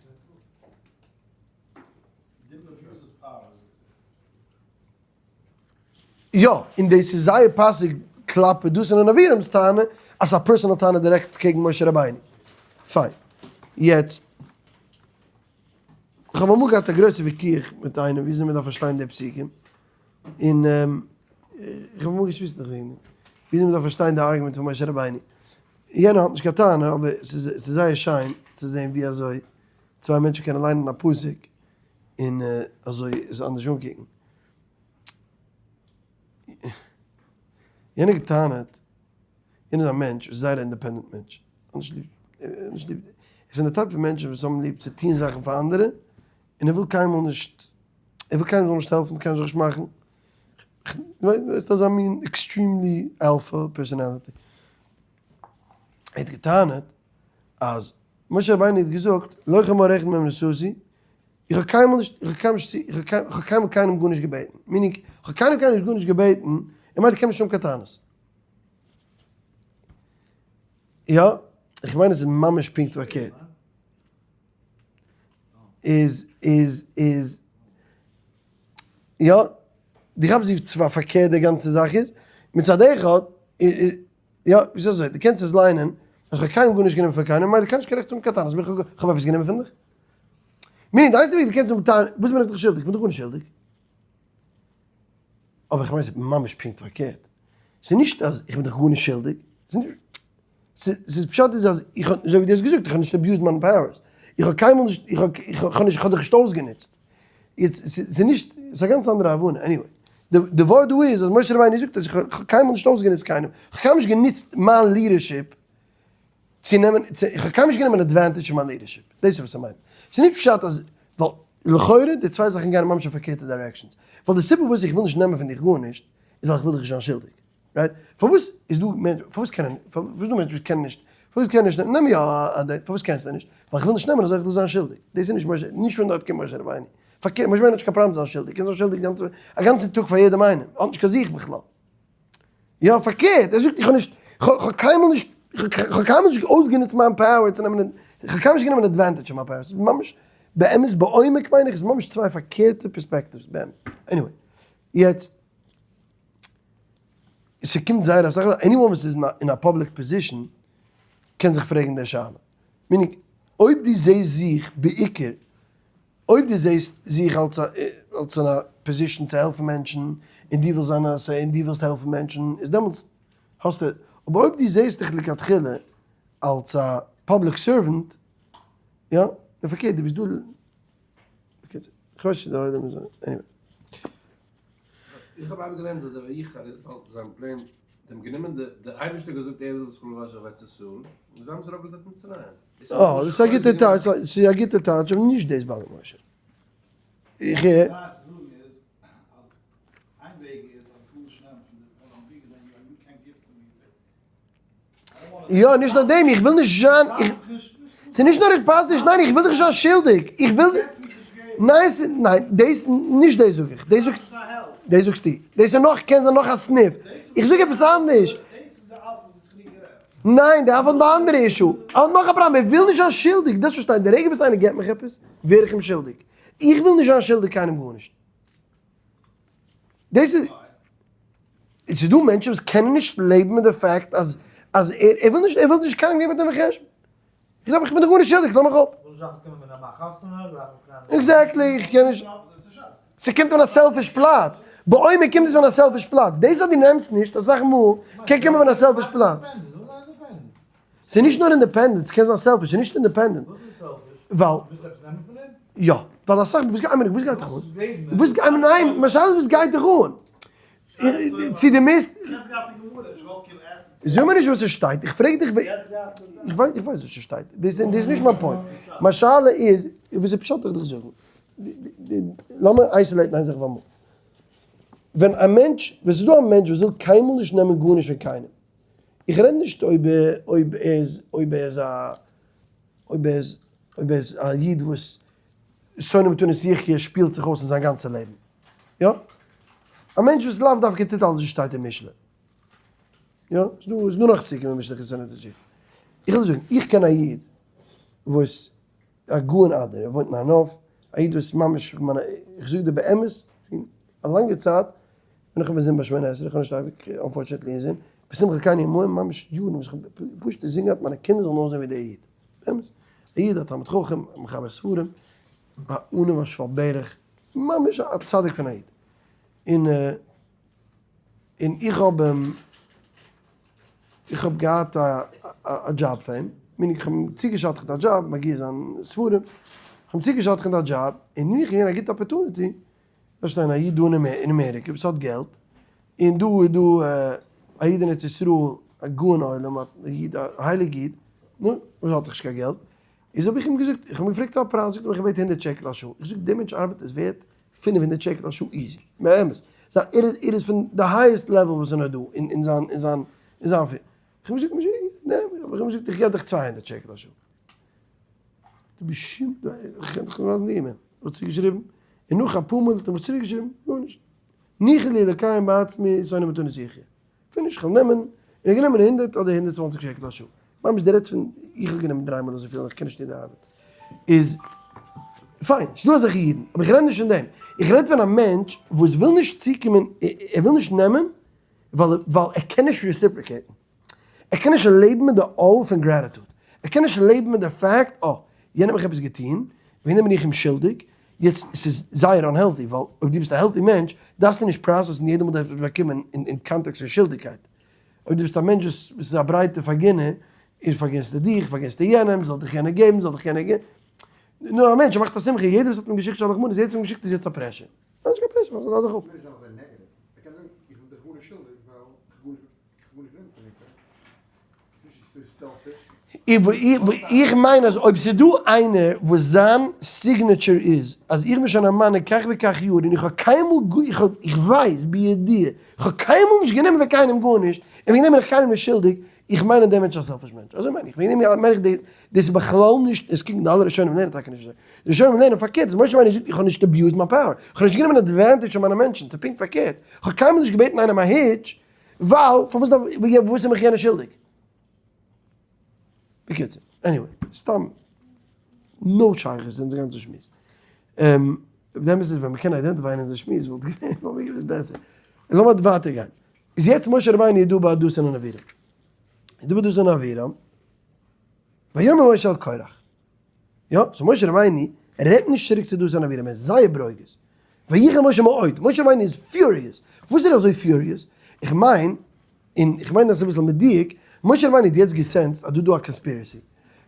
יא, און דאס איז זייער פאסיג כלפי דתן און אבירם'ס טענה, אז ס'איז א personal טענה דירעקט קעגן משה רבינו. פיין. יעצט, איך האב אמאל געהאט א גרויסע וויכוח מיט איינעם וויאזוי מ'דארף פארשטיין די פסוקים, און איך האב אמאל געשמועסט נאך וועגן דעם, וויאזוי מ'דארף פארשטיין די argument פון משה רבינו. יענער האט נישט קיין טענה, אבער ס'איז זייער שיין צו זען ווי אזוי צוויי מענטשן קענען ליינען א פסוק און אזוי עס אנדערש אנקוקן. יענער געטענה'ט, יענער איז א מענטש, איז זייער א independent מענטש, האט נישט ליב, נישט ליב, איז פון די type פון מענטשן וואס האבן ליב צו טון זאכן פאר אנדערע, און ער וויל קיינמאל נישט, ער וויל קיינער זאל נישט העלפן, קיינער זאל נישט מאכן, ווייסט אזא מין extremely alpha personality. ער האט געטענה'ט אז משה רבינו האט געזאגט, לא חמור אחד מהם נשאתי, איך האב קיינמאל נישט, איך האב קיינמאל נישט, איך האב קיינמאל קיינעם גארנישט געבעטן, meaning, איך האב קיינעם קיינמאל גארנישט געבעטן, ער מיינט איך קען נישט האבן קיין טענות. יא, איך מיין עס איז ממש פונקט פארקערט. איז, איז, איז, יא, דו כאפסט ווי צו פארקערט די גאנצע זאך איז? מצד אחד, יא, ווי אזוי, דו קענסט עס ליינען, אז כ'האב קיינמאל גארנישט גענומען פון קיינעם, ממילא קען נישט קיין רעכט צו האבן קיין טענות, איך האב עפעס גענומען פון דיך? meaning, די איינציגסטע וועג דו קענסט האבן טענות, וואס בין איך דיך שולדיג? איך בין דיך גארנישט שולדיג. אבער איך מיין ס'איז ממש פונקט פארקערט. ס'איז נישט אז איך בין דיך גארנישט שולדיג, ס'איז פשט איז אז איך האב, אזוי ווי דו האסט געזאגט, איך האב נישט abused מיינע powers. איך האב קיינמאל נישט, איך האב, איך האב נישט, איך האב דיך נישט אויסגענוצט. יעצט, ס'איז נישט, ס'איז א גאנץ אנדערע הבנה, anyway. די ווארט דא איז אז משה רבינו זאגט אז איך האב קיינמאל נישט אויסגענוצט קיינעם, איך האב קיינמאל נישט גענוצט מיין leadership צו נעמען, איך האב קיינמאל נישט גענומען advantage פון מיין leadership, דאס איז וואס ער מיינט. ס'איז נישט פשט אז, ווייל לכאורה די צוויי זאכן גייען ממש אין פארקערטע directions, ווייל די סיבה וואס איך וויל נישט נעמען פון דיך גארנישט, איז ווייל איך וויל דיך נישט זיין שולדיג, right? פארוואס איז דא מענטשן, פארוואס קענען, פארוואס איז דא מענטשן וואס קענען נישט, פארוואס קענען נישט, נעם יא א date, פארוואס קענסטו נישט? ווייל איך וויל נישט נעמען אזוי איך וויל זיין שולדיג, דאס איז נישט משה, נישט פון דארט קומט משה רבינו, פארקערט, משה רבינו האט נישט קיין פראבלעם צו זיין שולדיג, קען זיין שולדיג א גאנצן טאג פאר יעדעם איינעם, האט נישט קיין זיך בכלל. יא פארקערט, ער זאגט איך האב נישט, איך האב קיינמאל נישט, איך האב קיינמאל נישט אויסגענוצט מיין power צו נעמען, איך האב קיינמאל נישט גענומען advantage פון מיין power, ס'איז ממש, באמת בעומק מיין איך איז ממש צוויי פארקערטע perspectives, באמת, anyway. יעצט, ס'קומט זייער אסאך, anyone וואס איז אין א public position קען זיך פרעגן די שאלה. meaning, אויב דו זעסט זיך בעיקר, אויב דו זעסט זיך אלס א אלס אין א position צו העלפן מענטשן, און דו ווילסט זיין א say און דו ווילסט העלפן מענטשן, איז דעמאלטס האסטו, אבער אויב דו זעסט דיך לכתחילה אלס א public servant, יא, און פארקערט דו ביסט דא, בקיצור, כ'ווייס נישט צו דער עולם איז, anyway. איך האב אייביג געלערנט אז דער ויחר איז ווייל זיי האבן plain זיי האבן גענומען די די אייבערשטער האט געזאגט ער זאל זיך מלבש זיין ארץ ישראל און זיי האבן עס ארויפגעלייגט אויף מצרים. אה, דאס איז א גוטע טייטש, ס'איז א גוטע טייטש אבער נישט דאס באדערט משה. איך הער. יא, נישט נאר דעם, איך וויל נישט זיין, ס'איז נישט נאר איך פאס נישט, ניין איך וויל דיך נישט זיין שולדיג, איך וויל, ניין ס'איז, ניין, דאס, נישט דאס זאג איך, דאס זאגסט, דאס זאגסטו, דאס איז נאך, קען זיין נאך א סניף, איך זאג עפעס אנדערש, ניין, די האט די אנדערע issue, ער האט נאך א פראבלעם, ער וויל נישט זיין שולדיג, דאס פארשטיי, די רגע וואס איינער געבט מיך עפעס, ווער איך אים שולדיג, איך וויל נישט זיין שולדיג קיינעם גארנישט. דאס איז, עס איז דא מענטשן וואס קענען נישט לעבן מיט די fact אז אז ער ער וויל נישט ער וויל נישט קיינעם געבן דין וחשבון. איך גלייב איך בין דיר גארנישט שולדיג, לאז מיך אפ. exactly, איך קען נישט. ס'קומט פון א selfish פלאץ. בעומק קומט עס פון א selfish פלאץ. דאס אז דו נעמסט נישט, אסאך מאל, קען קומען פון א selfish פלאץ. ס'איז נישט נאר independent, ס'קען זיין selfish, ס'איז נישט independent. ווייל. יא, ווייל אסאך, וואס גייט, וואס גייט דיך אן? וואס גייט, ניין, משל וואס גייט דיך אן? צו דו מוזט. זאג מיר נישט וואס עס שטייט, איך פרעג דיך, איך ווייס איך ווייס וואס עס שטייט, דאס איז נישט מיין point. מיין שאלה איז, וואס איז פשט איך דיך זאגן? לאמיר isolate ן איין זאך אויף אמאל. ווען א מענטש, ווען ס'איז דא א מענטש וואס וויל קיינמאל נישט נעמען גארנישט פון קיינעם, איך רעד נישט אויב אויב ער איז אויב ער איז א אויב ער איז אויב ער איז א איד וואס שונא מתנות יחיה שפילט זיך אויס אין זיין גאנצע לעבן. יא. א מענטש וואס לאו דווקא טוט אלעס וואס שטייט אין משלי. יא. ס'איז דא ס'איז דא נאך פסוקים אין משלי חוץ שונא מתנות יחיה. איך וויל זאגן, איך קען א איד וואס א גאון אדיר, ער וואוינט אין הר נוף, א איד וואס ממש, איך זאג דיר באמת, א לאנגע צייט בין איך אינזין ביי שמונה עשרה, איך האב נישט אייביג unfortunately אינזין, בשמחה כן ימאן, ממש יארן וואס איך האב פשוט אינזין געהאט מיינע קינדער זאלן אויסזען ווי דער איד, באמת, א איד א תלמיד חכם, א מחבר ספרים, א עניו א שפל ברך, ממש א צדיק פון א איד, און און איך האב אים. איך האב געהאט א דזשאב פאר אים, meaning איך האב אים צוגעשדכנט א דזשאב, מגיה זיין ספרים, איך האב אים צוגעשדכנט א דזשאב, און מיך איז געווען א גוטע opportunity, פארשטיין א איד דא אין אמעריקע וואס האט געלט, און דא איז דא א איד אין ארץ ישראל, א גאון עולם, א איד, א הייליג איד, נו, וואס האט דאך נישט קיין געלט, איז האב איך אים געזאגט, איך האב אים געפרעגט פאר א פרייז, זאגט ער מיר איך בעט 100 שקל א שעה, איך זאג דער מענטש ארבעט איז ווערט 500 שקל א שעה easy, באמת, זיין ער איז ער איז פון די highest level וואס איז נאר דא אין אין זיין אין זיין אין זיין field, איך האב געזאגט משוגע, נעם, איך האב געזאגט איך געב דיך 200 שקל א שעה, דו ביסט שום, איך קען דיך ווייזן די אימעיל, ער האט צוגעשריבן, און נאך אפאר מאל האט ער מיך צוריקגעשריבן, גארנישט, ניחא לי לקיים בעצמי שונא מתנות יחיה. finish, כ'וועל נעמען, און ער האט גענומען 100 אדער 120 שקל א שעה. ממש די רעדסט פון, איך האב גענומען דריי מאל אזויפיל און איך קען נישט טון די ארבעט. איז, פיין, ס'דא אזעלכע אידן, אבער איך רעד נישט פון דעם. איך רעד פון א מענטש וואס וויל נישט צוקומען, ער וויל נישט נעמען, ווייל ווייל ער קען נישט reciprocate ן. ער קען נישט לעבן מיט די עול פון gratitude. ער קען נישט לעבן מיט די fact, אה, יענער האט מיך עפעס געטון, וועגן דעם בין איך אים שולדיג, יעצט עס איז זייער unhealthy, ווייל אויב דו ביסט א healthy מענטש, דארפסטו נישט process ן יעדע מאל דו האסט עפעס באקומען אין קאנטעקסט פון שולדיגקייט. אויב דו ביסט א מענטש וואס איז א ברייטע פארגינער, איז פארגינסטו דיך, פארגינסטו יענעם, זאל דיך יענער געבן, זאל דיך יענער געבן. נאר א מענטש מאכט א שמחה, יעדער וואס האט אים געשיקט שלח מנות, יעדער וואס האט אים געשיקט איז יעצט א pressure. נישט קיין pressure, מאך דיך אפ. איך מיין אז אויב ס'איז דא איינער וואס זיין signature איז אז איך בין שוין א מאן אין כך וכך יאר און איך האב קיינמאל, איך ווייס בידיעה, איך האב קיינמאל נישט גענומען פון קיינעם גארנישט, און וועגן דעם בין איך קיינעם נישט שולדיג, איך מיין אז דער מענטש איז א selfish מענטש, אזוי מיין איך, וועגן דעם מיין איך דאס איז בכלל נישט, עס קוקן די אלע ראשונים לערנען טאקע נישט אזוי, די ראשונים לערנען פארקערט, אז משה רבינו זאגט איך האב נישט abused מיין power, איך האב נישט גענומען advantage פון מיינע מענטשן, ס'איז פונקט פארקערט, איך האב קיינמאל נישט געבעטן איינעם א היטש, ווייל פארוואס דארף וואס איז מיך יענער שולדיג? בקיצור, anyway, סתם no שייכות אונזער גאנצע שמועס. די אמת איז ווען מ'קען identify ען אונזער שמועס וואלט געווען וואלט מיר געוואוסט בעסער. לאמיר ווייטער גיין. איז יעצט משה רבינו איז דא ביי דתן און אבירם. איז דא ביי דתן און אבירם. ויאמר משה אל קרח. יא, so משה רבינו רעדט נישט צוריק צו דתן און אבירם, ער איז זייער ברוגז. ויחר משה מאוד, משה רבינו איז furious. וואס איז ער אזוי furious? איך מיין, און איך מיין אז ס'איז אביסל מדויק, משה רבינו האט יעצט גע sense ט אז דא דא א conspiracy.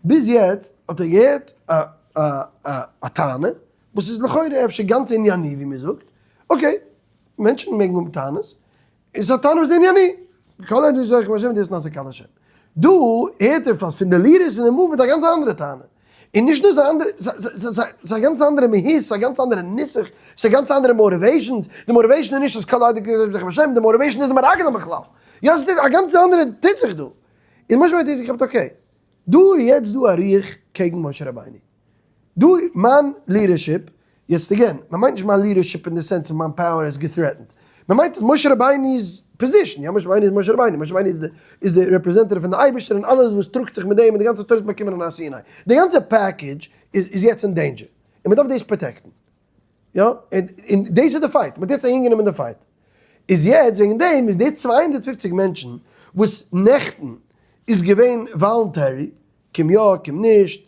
ביז יעצט האט ער געהערט א א א א טענה, וואס איז לכאורה אפשר גאנץ ענייני ווי מ'זאגט, okay, מענטשן מעגן האבן טענות, איז א טענה וואס איז ענייני, כל עד מי זוכר השם דאס נעשה קל השם. דא הערט ער פון די leaders פון די movement א גאנץ אנדערע טענה. און נישט נאר ס'איז א אנדערע, ס'איז א גאנץ אנדערע מהות, ס'איז א גאנץ אנדערע נוסח, ס'איז א גאנץ אנדערע motivations, די motivation איז נישט אז כל העדה זוכרים השם, די motivation איז די מרגלים בכלל. יא ס'איז א גאנץ אנדערע טוט זיך דא. און משה רבינו האט זיך געכאפט okay, דא איז יעצט דא א רוח קעגן משה רבינו. דא מיין leadership, יעצט again, מען מיינט נישט מיין leadership אין די sense פון מיין power איז גע threatened, מען מיינט אז משה רבינו'ס position, יא משה רבינו איז משה רבינו, משה רבינו איז די representative פון די אייבערשטער און אלעס וואס טראגט זיך מיט דעם און די גאנצע תורה האט באקומען אין הר סיני, די גאנצע package איז יעצט אין danger און מען דארף דאס protect ן, יא, און דאס איז די fight, מען האט יעצט אהינגענומען די fight, איז יעצט וועגן דעם איז די 250 מענטשן וואס נעכטן איז געווען voluntary, קום יא קום נישט,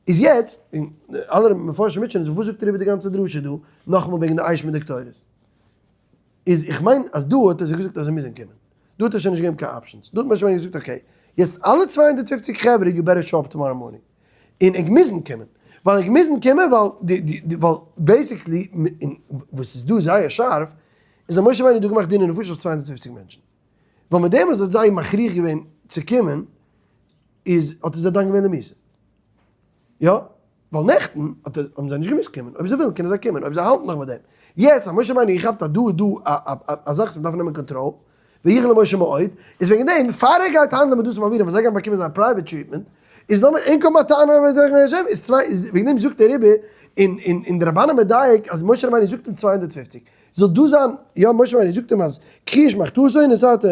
איז יעצט, און אלע מפרשים מוטשענען זיך, וואס זאגט ער איבער די גאנצע דרשה דא, נאכאמאל וועגן די אש מיט די קטורת? איז איך מיין אז דא האט ער זיי געזאגט אז זיי מוזן קומען. דא האט ער שוין נישט געגעבן קיין options. דא האט משה רבינו געזאגט okay, יעצט אלע 250 חברה you better show up tomorrow morning. און ענק מוזן קומען. ווייל ענק מוזן קומען ווייל די די ווייל basically און וואס איז דא זייער שארף, איז אז משה רבינו האט דא געמאכט דיני נפשות אויף 250 מענטשן. ווייל מיט דעם וואס ער האט זיי מכריח געווען צו קומען, איז האט ער זיי דן געווען למיתה. יא, ווייל נעכטן האט ער האבן זיי נישט געמוזט קומען, אויב זיי ווילן קענען זיי קומען, אויב זיי האלטן נאך ביי דעם. יעצט אז משה רבינו האט געכאפט אז דא איז דא א א א זאך וואס מ'דארף נעמען קאנטראל, ויחר למשה מאוד, איז וועגן דעם פאר ער גייט האנדלען מיט דתן ואבירם וואס זיי גייען באקומען זיין private treatment, איז נאר אין כל מתנה ודרך השם, איז צוויי איז וועגן דעם זאגט ער איבער אין אין אין די רבנים מדייק אז משה רבינו זאגט אים 250 זאל דא זיין, יא משה רבינו זאגט אים אז קחי איש מחתותו ונתת ה.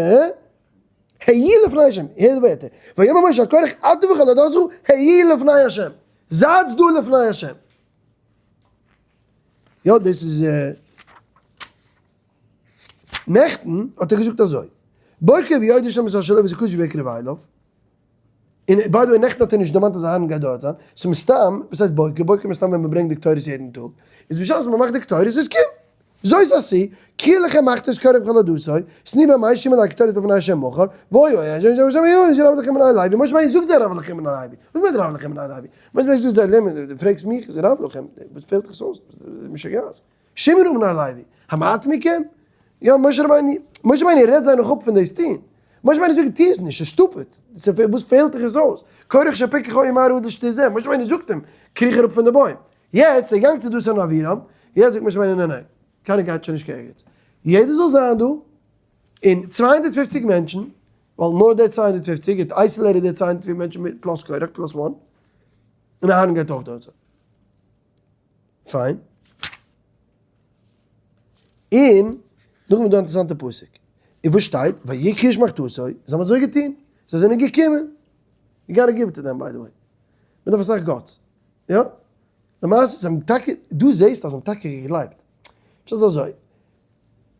היו לפני השם, הער די ווערטער, ויאמר משה אל קרח אתה וכל עדתך היו לפני השם, זייטס דא לפני השם. יא דאס איז נעכטן האט ער געזאגט אזוי, בוקר ויודע שם את אשר לא וזה קושי ויקרב אליו, און by the way נעכטן האט ער נישט דערמאנט אז אהרן גייט דארט זיין, ס'איז מסתם, וואס הייסט בוקר? בוקר מסתם ווען מ'ברענגט די קטורת יעדן טאג, איז בשעת מ'מאכט די קטורת איז קום! זאת עשו, קחו לכם מחתות קרח וכל עדתו, ותנו בם אש על הקטורת לפני השם מחר, והיה אש אשר השם יהיה אשר רב לכם בני לוי, משה רבינו זאגט זיי רב לכם בני לוי, וואס מיינט רב לכם בני לוי? משה רבינו זאגט זיי לערן, דו פרעגסט מיך איז רב לכם, וואס פעלט דיך עס אויס? משוגעת. שמרו בני לוי, המעט מכם? יא, משה רבינו, משה רבינו רעדט זיי נאך אפ פון דאס טון. משה רבינו זאגט טו עס נישט, ס'איז stupid, וואס פעלט דיך עס אויס? קרח שפיקח היה מראה לשתי זה, משה רבינו זאגט אים, קריך אראפ פון די בוים. יעצט ער געגאנגען צו דתן אבירם, יעצט זאגט משה רבינו ניין ניין, קיינער גייט שוין נישט קיין ערגעץ, יעדער זאל זיין דא, און 250 מענטשן, ווייל נאר די 250, האט isolated די 250 מענטשן מיט plus קרח plus one, און אהרן גייט אויך דארט זיין. פיין. און נאכדעם איז דא א אינטערעסאנטע פסוק. און וואס שטייט? ויקחו איש מחתתו, זיי האבן אזוי געטון, זיי זענען געקומען. you gotta give it to them by the way. מען דארף אסאך guts. יא? למעשה זיי האבן טאקע, דו זעסט אז זיי האבן טאקע געגלייבט. ס'איז אזוי.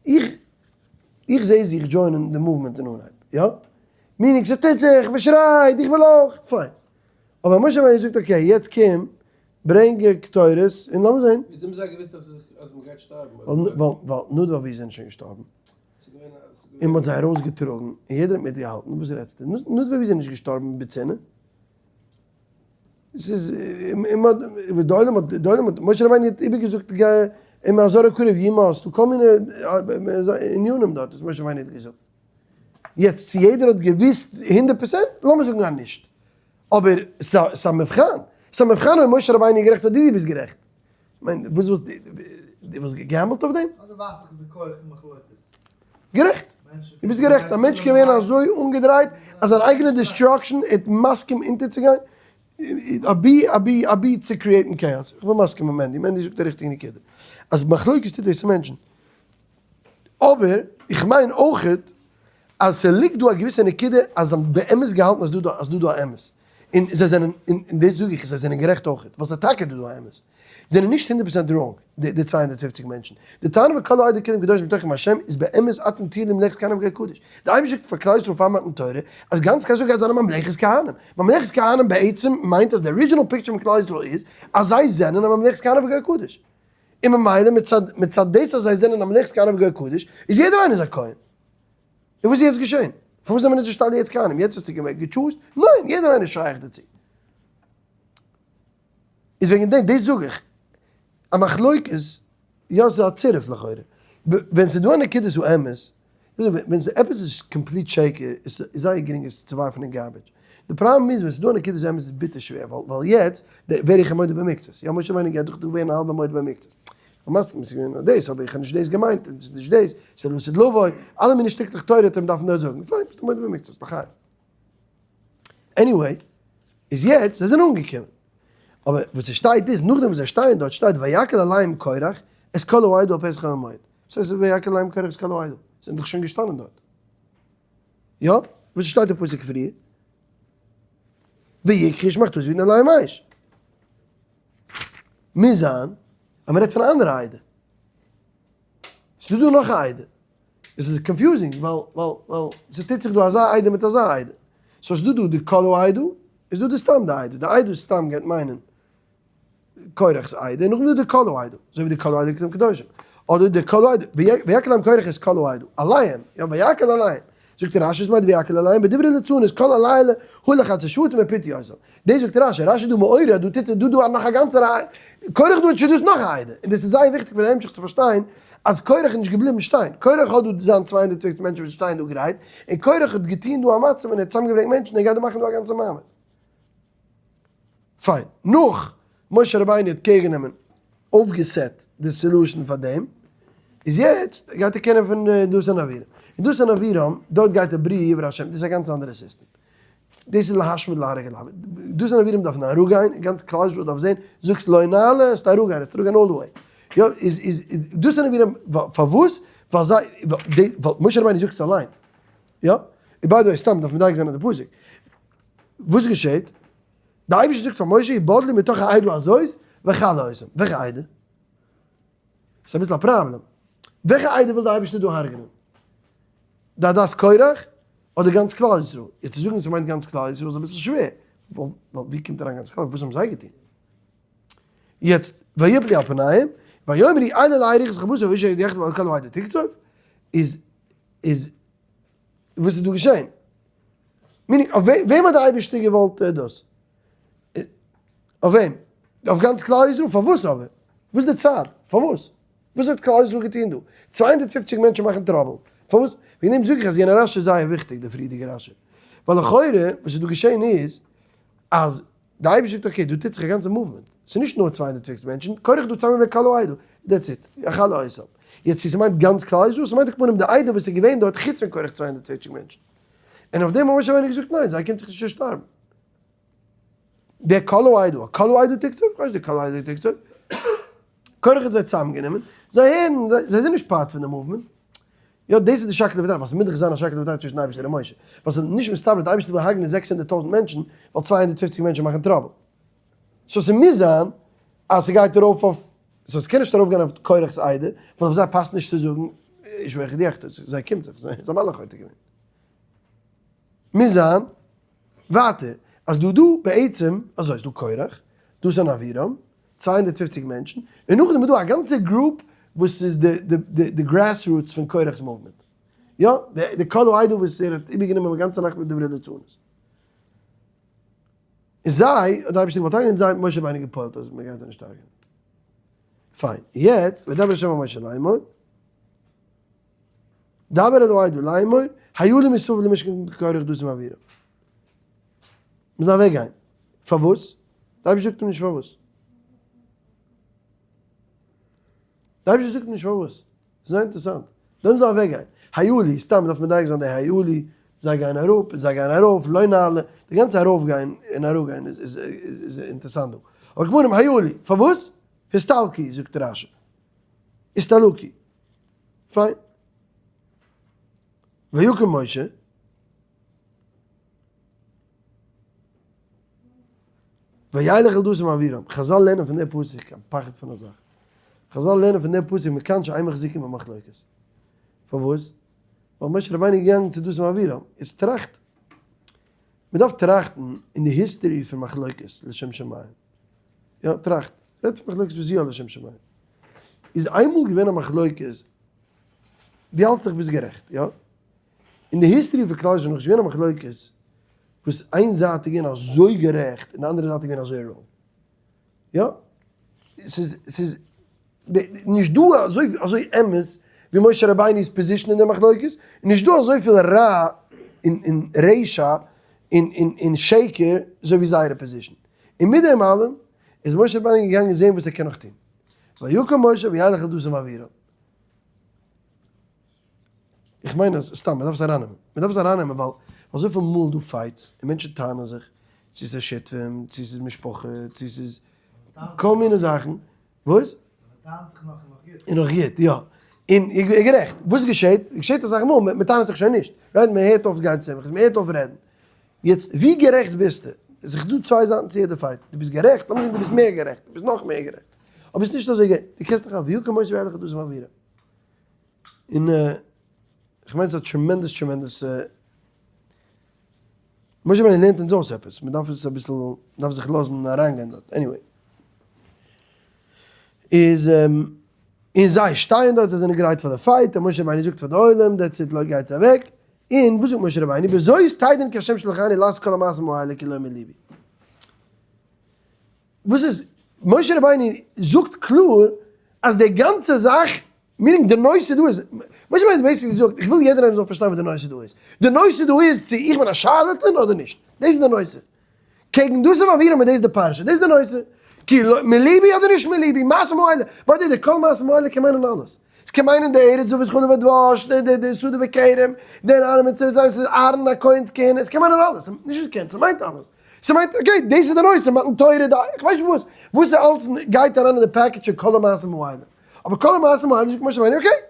איך, איך זע זיך join ען די movement אין אנהייב. יא? meaning ס'טוט זיך, מ'שרייט, איך וויל אויך. פיין. אבער משה רבינו זאגט okay, יעצט קום, ברענג קטורת און לאמיר זען. וויאזוי האבן זיי געוואוסט אז אז מ'גייט שטארבן? ווייל ווייל נדב ואביהוא זענען שוין געשטארבן. און מ'האט זיי ארויסגעטראגן און יעדער האט מיטגעהאלטן, וואס רעדסטו? נדב ואביהוא זענען נישט געשטארבן בצנעה. ס'איז און די עולם האט די עולם האט משה רבינו האט איבערגעזאגט אם הזר הקרב יומת, ס'דא כל מיני ענינים דארט וואס משה רבינו האט געזאגט. יעצט צו יעדער האט געוואוסט 100%? לאמיר זאגן אז נישט. אבער ס'איז א מבחן, ס'איז א מבחן אויב משה רבינו איז גערעכט אדער דו ביסט גערעכט. כ'מיין, וואס וואלסט דו וואלסט גע gamble ט אויף דעם? אדער ווייזט דאך עס די כח פון מחלוקת. גערעכט. דו ביסט גערעכט, א מענטש קען ווערן אזוי אנגעדרייט אז זיין אייגענע destruction איז מסכים אונטערצוגיין, אבי אבי אבי צו create ן chaos. איך בין מסכים מיט מענדי, מענדי זאגט די ריכטיגע נקודה, אז מחלוקת טוט דאס צו מענטשן. אבער איך מיין אויכעט אז ס'ליגט דא א געוויסע נקודה אז זיי האבן באמת געהאלטן אז דא אז דא דא א אמת. און זיי זענען, און דאס זאג איך, זיי זענען גערעכט אויכעט, ווייל ס'איז טאקע דא א אמת. זענען נישט הונדערט פראצענט wrong, די 250 מענטשן. די טענה וכל העדה כולם קדושים בתוככם השם איז באמת אתם תהיו לי ממלכת כהנים וגוי קדוש. די אייבערשטער זאגט פאר כלל ישראל פאר מתן תורה אז גאנץ כלל ישראל גייט זיין א ממלכת כהנים. ממלכת כהנים בעצם מיינט אז די original picture פון כלל ישראל איז אז זיי זענען א ממלכת כהנים וגוי קדוש. און ממילא מצד מצד דאס אז זיי זענען א ממלכת כהנים וגוי קדוש איז יעדער איינער איז א כהן. און וואס איז יעצט געשען? פארוואס זענען מיר נישט אלע יעצט כהנים? יעצט האסטו גע choose ט? ניין! יעדער איינער איז שייך דערצו. איז וועגן דעם, דאס זאג איך, א מחלוקת, יא ס'איז א צירוף לכאורה, ווען ס'איז דא א נקודת האמת, ווען ס'איז עפעס איז complete שקר, איז זייער גרינג עס צו ווארפן אין garbage, די פראבלעם איז ווען ס'איז דא א נקודת האמת איז ביטער שווער, ווייל יעצט ווער איך א מודה במקצת, יא משה רבינו גייט דאך דא ווערן א האלבע מודה במקצת, כ'בין מסכים ס'איז געווען נאר דאס, אבער איך האב נישט דאס געמיינט, און ס'איז נישט דאס, ס'איז לעתיד לבוא, אלע מיני שטיקלעך תורה וועט מען דארפן דארט זאגן, פיין ביסט א מודה במקצת, לחיים. anyway, איז יעצט זיי זענען אנגעקומען. אבער וואס עס שטייט איז, נאכדעם וואס זיי שטייען דארט שטייט ויקהל עליהם קורח את כל העדה אל פתח אוהל מועד. וואס הייסט ויקהל עליהם קורח את כל העדה? זיי זענען דאך שוין געשטאנען דארט. יא? וואס שטייט אין פסוק פריער? ויקחו איש מחתות ויתנו עליהם אש. מוז זיין אז מען רעדט פון א אנדערע עדה. ס'איז דא נאך א עדה. עס איז confusing ווייל ווייל ווייל ס'טוט זיך דא אזא עדה מיט אזא עדה. so ס'איז דא דא די כל העדה, איז דא די סתם די עדה. די עדה סתם גייט מיינען קורח'ס עדה, און נאכדעם איז דא די כל העדה, אזוי ווי די כל העדה כולם קדושים. אדער די כל העדה, ויקהל עליהם קורח את כל העדה, עליהם, יא ויקהל עליהם. זאגט רשי וואס מיינט ויקהל עליהם? בדברי ליצנות כל הלילה הלך עצי שבטים ופיתה אותם. דאס זאגט רשי, רשי איז דא מעורר אז דא טוט זיך דא דא נאך א גאנצע רייע, קורח דא האט שוין דאס נאך א עדה, און דאס איז זייער וויכטיג פאר די המשך צו פארשטיין אז קורח איז נישט געבליבן שטיין, קורח האט דא זיין 250 מענטשן וואס שטייען דא גרייט, און קורח האט געטון דא א מצב און ער האט צוזאמגעברענגט מענטשן און ער גייט דא מאכן דא א גאנצע מעמד. פיין, נאך משה רבינו האט care גענומען אויפגעסעט די solution פאר דעם, איז יעצט גייט ער קענען פון דתן אבירם, און דתן אבירם דארט גייט ער בריה יברא השם, דאס איז א גאנץ אנדערע סיסטעם. דאס איז להשמיד להרוג ולאבד. דתן אבירם דארפן אראפגיין, גאנץ כלל ישראל דארף זען, זאגסט לא נעלה, עסט אראפגיין, עסט אראפגיין all the way. יא, איז איז דתן אבירם, פארוואס? ווייל זיי, ווייל משה רבינו זאגט עס אליין. יא? און by the way, סתם דארף מדייק זיין אין די פסוק. וואס געשעט? די אייבערשטער זאגט פאר משה, הבדלו מתוך העדה הזאת וכלה אותם. וועלכע עדה? ס'איז אביסל א פראבלעם. וועלכע עדה וויל די אייבערשטער דא הרג'נען? די עדת קורח אדער גאנץ כלל ישראל? יעצט צו זאגן ס'מיינט גאנץ כלל ישראל איז אביסל שווער, ווייל ווי קומט אריין גאנץ כלל, וואס האבן זיי געטון? יעצט ויפלו על פניהם ויאמרו אלה אלי רוחות כבשר האיש היודע יחדיו על כל העדה תקצוף, איז איז וואס איז דא געשען? meaning אויף וועם האט די אייבערשטער געוואלט דאס? אויף וועם? אויף גאנץ כלל ישראל? פארוואס אבער? וואס איז די צד? פארוואס? וואס האט כלל ישראל געטון דא? 250 מענטשן מאכן trouble. פארוואס? וועגן דעם זאג איך אז יענע רשי איז זייער וויכטיג, די פריערדיגע רשי. ווייל לכאורה וואס איז דא געשען איז, אז די אייבערשטער זאגט okay, דא טוט זיך א גאנצע movement. ס'איז נישט נאר 250 מענטשן, קורח דא צוזאמען מיט כל העדה. that's it. אכלה אותם. יעצט צו ס'מיינט גאנץ כלל ישראל, ס'מיינט על כל פנים די עדה וואס איז געווען דארט חוץ פון קורח 250 מענטשן. און אויף דעם האט משה רבינו געזאגט ניין, זיי קומט זיך נישט צו שטארבן. דער כל העדה, כל העדה תקצוף? כ'ווייס נישט די כל העדה תקצוף. קורח האט זיי צוזאמגענומען, זיי הערן, זיי זענען נישט part פון די movement. יא, דאס איז די שקלא וטריא, ווייל ס'מוז דאך זיין א שקלא וטריא צווישן אייבערשטער און משה. ווייל ס'איז נישט מסתבר די אייבערשטער וויל הרג'נען 600,000 מענטשן ווייל 250 מענטשן מאכן trouble. so ס'מוז זיין אז ס'גייט ארויף אויף, so ס'קען נישט ארויפגיין אויף קורח'ס עדה, ווייל אויף זיי פאסט נישט צו זאגן איש האחד יחטא, זיי קומט זיך, זיי האבן אלע חוטא געווען. מוז זיין ווייטער אז דא דא בעצם אזוי איז דא קורח, דתן אבירם, 250 מענטשן, און נאכדעם איז דא א גאנצע group וואס איז די די די די grassroots פון קורח'ס movement. יא, די די כל העדה וואס ער האט איבערגענומען די גאנצע נאכט מיט דברי ליצנות. און זיי, האט די אייבערשטער געוואלט הרג'ענען זיי האט משה רבינו גע'פועל'ט אז מען גייט זיי נישט הרג'ענען. פיין, יעצט, וידבר השם אל משה לאמור. דבר אל העדה לאמור, היו לי מסביב למשכן קורח דתן ואבירם. מ'זאל אוועקגיין. פארוואס? די אייבערשטער זאגט אים נישט פארוואס. די אייבערשטער זאגט אים נישט פארוואס. זייער אינטערעסאנט. לאמיר זאל אוועקגיין. היו לי, סתם דארף מען מדייק זיין די היו לי, זיי גייען אראפ, זיי גייען ארויף, לא נעלה, די גאנצע ארויפגיין און אראפגיין איז איז אינטערעסאנט דא. אבער כמובן היו לי, פארוואס? הסתלקו, זאגט רשי. הסתלקו. פיין. ויקם משה. וילך אל דתן ואבירם, חזל לערנען פון די פסוק א פחד פון א זאך. חזל לערנען פון די פסוק מכאן שאין מחזיקים במחלוקת. פארוואס? ווייל משה רבינו איז געגאנגען צו דתן ואבירם. יעצט טראכט, מען דארף טראכטן אין די history פון מחלוקת לשם שמים. יא, טראכט. רעדט פון מחלוקת וואס איז יא לשם שמים. איז איינמאל געווען א מחלוקת, דו האלטסט דיך ביסט גערעכט, יא? אין די history פון כלל ישראל איז נאכנישט געווען א מחלוקת וואס איין זייט איז געווען אזוי גערעכט און די אנדערע זייט איז געווען אזוי wrong. יא? ס'איז ס'איז נישט דא אזוי אזוי אמת ווי משה רבינו'ס position אין די מחלוקת, און נישט דא אזויפיל רע און און רשע און און און שקר אזוי ווי זייערע position. און מיט דעם אלעם איז משה רבינו געגאנגען זען וואס ער קען נאך טון. ויקם משה וילך אל דתן ואבירם. איך מיין אז סתם מ'דארף עס ארייננעמען, מ'דארף עס ארייננעמען ווייל אזויפיל מאל דא fights און מענטשן טענה'ן זיך צו ס'איז שותפים, צו ס'איז משפחה, צו ס'איז כל מיני זאכן, וואס? מ'טענה'ט זיך נאך און נאך גוט. און נאך גוט, יא. און איר גערעכט, וואס געשעט? געשעט אסאך מאל, מ'טענה'ט זיך שוין נישט, right? מ'הערט אויף גיין צו שמחות, מ'הערט אויף רעדן. יעצט, ווי גערעכט ביסטו? עס איז דא צוויי זייטן צו יעדע fight, דו ביסט גערעכט, לאמיר זאגן דו ביסט מער גערעכט, דו ביסט נאך מער גערעכט, אבער עס איז נישט אזוי גערעכט, דו קענסט דאך א ויקם משה וילך אל דתן ואבירם. און איך מיין ס'איז א tremendous tremendous משה רבינו לערנט אונז אויס עפעס, מ'דארף עס אביסל, מ'דארף זיך לאזן אריינגיין דארט, anyway. איז און זיי שטייען דארט, זיי זענען גרייט פאר די fight, און משה רבינו זאגט פאר די עולם, that's it, גייטס אוועק, און וואס זאגט משה רבינו, בזאת תדעון כי השם שלחני לעשות כל המעשים האלה כי לא מלבי. וואס איז, משה רבינו זאגט קלאר אז די גאנצע זאך, meaning די נושא דא איז, משה רבינו basically זאגט, איך וויל יעדער איינער זאל פארשטיין וואס די נושא דא איז, די נושא דא איז צו איך בין א charlatan אדער נישט, דאס איז די נושא, קעגן דאס איז מעביר און דאס איז די פרשה, דאס איז די נושא, כאילו מליבי אדער נישט מליבי, מעשים האלה, ביי די כל מעשים האלה קען מיינען אלעס, עס קען מיינען די ארץ זבת חלב ודבש, די שדה וכרם, די ארם און צבא, ס'איז אהרן הכהן'ס כהונה, עס קען מיינען אלעס, נישט עס קען, ס'מיינט אלעס. ס'מיינט okay, דאס איז די נושא, מתן תורה, די, איך ווייס נישט וואס, וואס אלץ גייט אריין אין די package פון כל המעשים האלה. אבער כל המעשים האלה זאגט משה רבינו okay,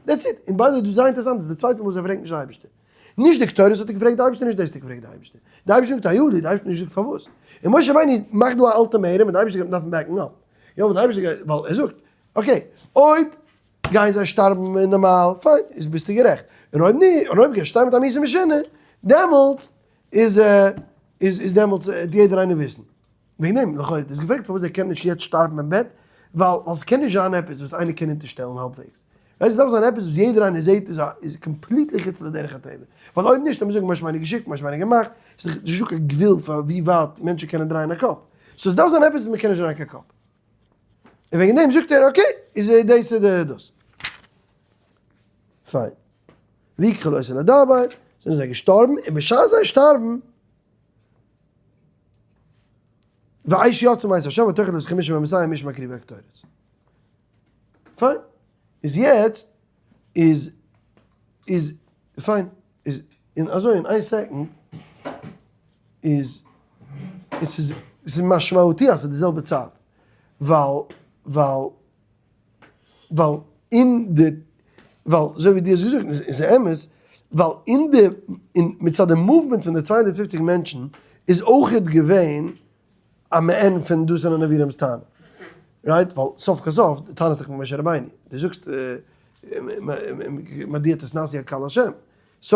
that's it. און by the way, דאס איז זייער אינטערעסאנט, דאס איז די צווייטע מאל וואס ער פרעגט נישט די אייבערשטער. נישט די קטורת האט ער געפרעגט די אייבערשטער, נישט דאס האט ער געפרעגט די אייבערשטער. די אייבערשטער זאגט היו לי, די אייבערשטער האט נישט געזאגט פארוואס. און משה רבינו מאכט דא א ultimatum און די אייבערשטער גייט דארפן back ן אפ. יא, ווייל די אייבערשטער גייט, ווייל ער זאגט, okay, אויב גייען זיי שטארבן נארמאל, פיין, איז ביסטו גערעכט. און אויב נישט, און אויב גייסט שטארבן מיט א מיתה משונה, דעמאלטס איז איז איז דעמאלטס וועט יעדער איינער וויסן. וועגן דעם לכאו' האט עס געפרעגט פארוואס ער קען נישט יעצט שטארבן אין בעט, ווייל ווייל ס'קען נישט זיין עפעס וואס איינער קען אונטערשטעלן האלבוועגס. ווייסט עס דארף זיין עפעס וואס יעדער איינער זעט איז א איז completely חוץ לדרך הטבע. ווייל אויב נישט וועט מען זאגן משה רבינו געשיקט משה רבינו געמאכט, ס'איז דאך נישטא קיין גבול פאר ווי ווייט מענטשן קענען דרייען א קאפ. so עס דארף זיין עפעס וואס מ'קען נישט דרייען קיין קאפ. און וועגן דעם זאגט ער okay, איז דאס איז די דאס. פיין. ויקחו אותו לדבר, זענען זיי געשטארבן, און בשעת זיי שטארבן, ואש יצאה מאת השם ותאכל את חמשה ומאתים איש מקריבי הקטורת. פיין. איז יעצט, איז, איז, פיין, איז, אין אזוי אין איין second, איז, עס איז, עס איז משמעותי אז עס איז די זעלבע צייט, ווייל, ווייל, ווייל אין די, ווייל אזוי ווי דו האסט געזאגט, און ס'איז אמת, ווייל אין די, אין מצד די movement פון די 250 מענטשן איז אויכעט געווען א מעין פון דתן און אבירם'ס טענה, right? ווייל סוף כל סוף, די טענה איז דאך משה רבינו, דו זאגסט מדוע תתנשאו על קהל השם, so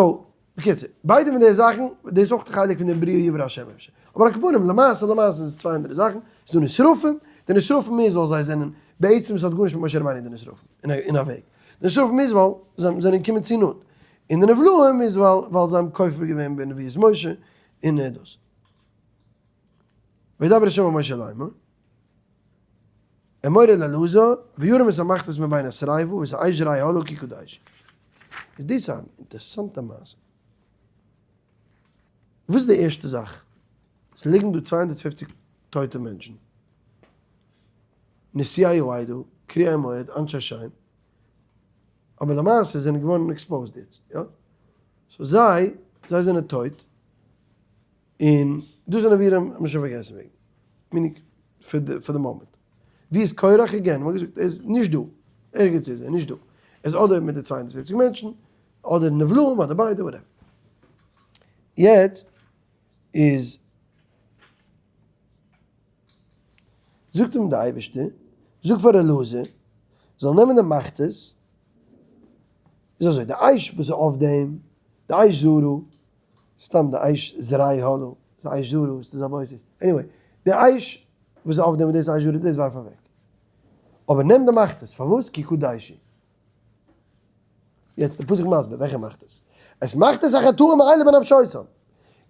בקיצור, ביידע פון די זאכן, דאס איז אויך די חלק פון דעם בריאה יברא השם אפשר. אבער על כל פנים, למעשה למעשה איז עס צוויי אנדערע זאכן, ס'איז דא נשרפים, די נשרפים איז ווייל זיי זענען, בעצם עס האט גארנישט מיט משה רבינו די נשרפים, אין א וועג. די נשרפים איז ווייל זיי זענען געקומען צו נאנט. און די נבלעים איז ווייל ווייל זיי האבן כופר געווען בנביאות משה, און דאס. וידבר השם אל משה לאמור. אמור אל אלעזר, וירם את המחתות מבין השריפה ואת האש זרעי הלאה כי קדש. איז דאס א אינטערעסאנטע מעשה. וואס איז די ערשטע זאך? עס ליגן דא 250 טויטע מענטשן. נשיאי העדה, קריאי מועד, אנשי שם. אבער למעשה זענען געווארן exposed יעצט, יא? so זיי, זיי זענען טויט. און דאס זענען ווי ר' משה פארגעסן וועגן, meaning פאר די פאר די מאמענט. ווי איז קורח again? מ'האט געזאגט ער איז נישט דא, ערגעץ איז ער נישט דא. ער איז אדער מיט די 250 מענטשן, אדער נבלעים, אדער ביידע, whatever. יעצט איז. זאגט אים די אייבערשטער, זאג פאר אלעזר, זאל נעמען די מחתות, איז אזוי, די אש וואס איז אויף דעם, די אש זרה, סתם די אש זרעי הלו, די אש זרה, ס'איז א בויס, anyway, די אש וואס איז אויף דעם, דאס אש זרה, דאס ווארף אוועק. אבער נעם די מחתות, פארוואס? כי קדשי. יעצט די פסוק מסביר וועלכע מחתות. עס מאכט עס א חטאים האלה בנפשותם.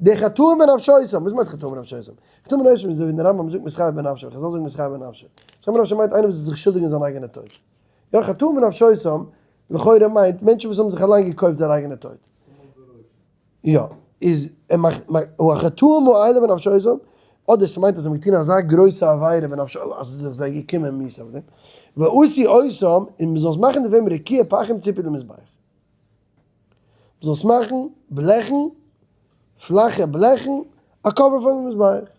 די חטאים בנפשותם, וואס מיינט חטאים בנפשותם? חטאים בנפשותם איז אזוי ווי די רמב ם זאגט מתחייב בנפשו, חזל זאגן מתחייב בנפשו. מתחייב בנפשו מיינט איינער וואס איז זיך שולדיג אין זיין אייגענע טויט. יא, חטאים בנפשותם לכאורה מיינט מענטשן וואס האבן זיך אליין געקויפט זייער אייגענע טויט. יא, איז ער מאכט החטאים האלה בנפשותם, אדער ס'מיינט אז זיי האבן געטון אזא גרויסע עבירה בנפשו אז ס'איז זיך זיי געקומען מיתה אויף דעם, ועשו אותם, און מ'זאל עס מאכן דערפון רקיע פחים ציפוי למזבח. מ'זאל עס מאכן בלעכן, פלאכע בלעכן, א cover פארן מזבח.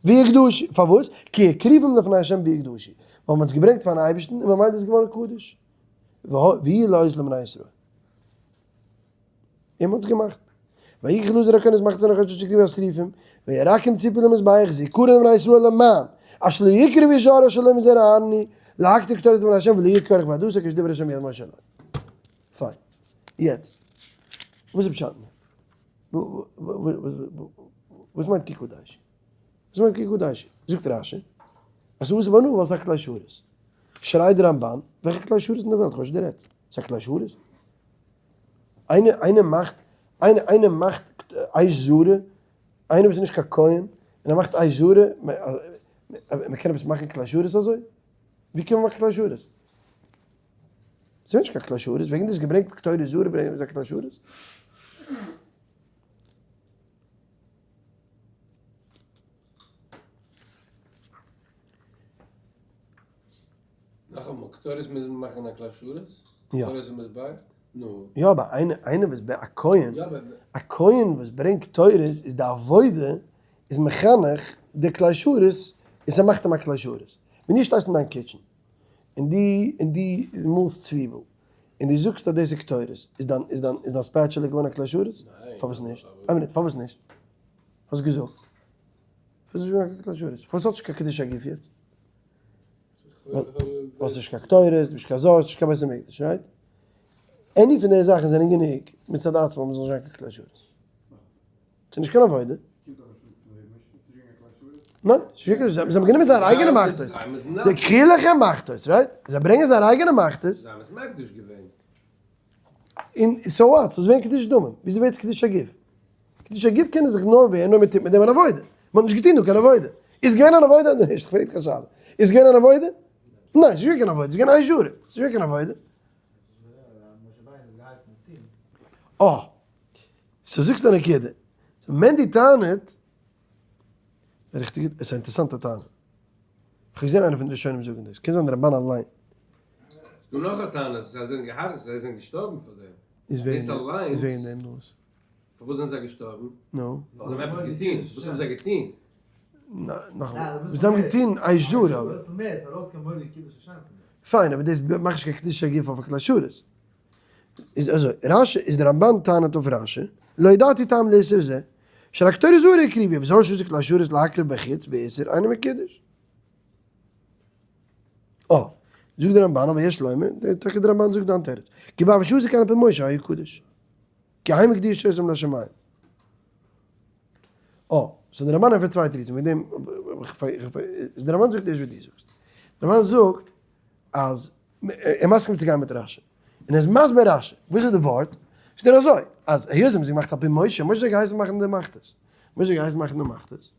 ויקדשו, פארוואס? כי הקריבום לפני ה' ויקדשו, ווייל מ'האט עס געברענגט פארן אייבערשטן און ממילא איז עס געווארן קדוש. ויהי לאות לבני ישראל. און מ'האט עס געמאכט. ויקח אלעזר הכהן את מחתות הנחושת אשר הקריבו השריפים, וירקם ציפוי למזבח, זכרון לבני ישראל למען, אשר לא יקרב איש זר אשר לא מזרע אהרן הוא, להקטיר קטורת לפני השם ולא יהיה קרח בעדתו כאשר דבר השם ביד משה אליו. פיין. יעצט, וואס איז פשט אין דעם? וואס מיינט כי קדשי? וואס מיינט כי קדשי? זאגט רשי, אז ס'איז אסור בהנאה ווייל ס'איז א כלי שרת. שרייט די רמבן, וועלכע כלי שרת אין די וועלט? כ'ווייס נישט וואס דו רעדסט. ס'איז א כלי שרת? איינער איינער מאכט איינער איינער מאכט אש זרה, איינער וואס איז נישט קיין כהן, און ער מאכט אש זרה, מען קען עפעס מאכן כלי שרת אזוי? ווי קען מען מאכן כלי שרת? ס'איז נישט קיין כלי שרת, וועגן דאס געברענגט קטורת זרה ברענגט מען א כלי שרת? נאכאמאל, קטורת מוז מען מאכן א כלי שרת? יא. קטורת איז מזבח? נו. יא אבער איינער איינער וואס א כהן, א כהן וואס ברענגט קטורת איז די עבודה איז מחנך די כלי שרת און ס'מאכט אים א כלי שרת. ווען דו שטייסט אין דיין kitchen און דו און דו מאלסט צוויבל און דו זאגסט אז דאס איז קטורת איז דיין איז דיין איז דיין spatula געווארן א כלי שרת? ניין. פארוואס נישט? איין מינוט פארוואס נישט? האסט געזאגט. פארוואס איז נישט געווארן קיין כלי שרת? פארוואס האט נישט קיין קדושה הגוף יעצט? האסט נישט קיין קטורת, נישט קיין זר, נישט קיין בית המקדש, right? Any פון די זאכן זענען גענוג מצד עצמם מ'זאל נישט זיין קיין כלי שרת. ס'איז נישט קיין עבודה. ניין, ס'איז נישט קיין, זיי האבן גענומען זייער אייגענע מחתות. זיי קחו לכם מחתות, right? זיי ברענגען זייער אייגענע מחתות. זיי האבן עס מקדיש געווען. און so what? ס'איז געווען קדוש דמים. וויאזוי ווערט עס קדוש הגוף? קדוש הגוף קען זיך נאר ווערן אויב מ'טוט מיט דעם אן עבודה. מ'האט נישט געטון דא קיין עבודה. איז געווען אן עבודה אדער נישט? כ'פרעג דיך א שאלה. איז געווען אן עבודה? ניין, ס'איז נישט געווען קיין עבודה, ס'איז געווען אש זרה. ס'איז נישט געווען קיין עבודה. אה. so זאגסט א נקודה. so מענדי טענה'ט, ריכטיג, עס איז א אינטערעסאנטע טענה. כ'האב געזען איינער פון די ראשונים זאגן דאס. קען זיין די רמבן אליין. ס'דא נאך א טענה, זיי זענען געהארגעט, זיי זענען געשטארבן פאר דעם. איז וועגן איז וועגן דעם וואס? פארוואס זענען זיי געשטארבן? נו. ווייל זיי האבן עפעס געטון. וואס האבן זיי געטון? נאכאמאל. זיי האבן געטון אש זרה אבער. פיין, אבער דאס מאכט נישט קיין קדושה הגוף אויף א כלי שרת. איז אזוי, רשי, איז די רמבן טענה'ט אויף רשי, לא ידעתי טעם לאיסור זה, שרק קטורת זרה הקריבו, וזר שעשה כלי שרת להקריב בחוץ באיסור אינו מקודש. אה, זאגט די רמבן, אבער יש לומר, טאקע די רמבן זאגט דיין תירוץ, כי בעבור שעשו כן על פי משה היה קדוש, כי הם הקדישו אותם לשמים. אה, so די רמבן ענטפערט צוויי תירוצים, וועגן דעם, איז די רמבן זאגט נישט ווי דו זאגסט. די רמבן זאגט אז ער מסכים צו גיין מיט רשי. און ער איז מסביר רשי. וואס איז די ווארט? זאגט ער אזוי, אז היות זיי האבן עס געמאכט על פי משה, משה האט געהייסן מאכן די מחתות. משה האט געהייסן מאכן די מחתות.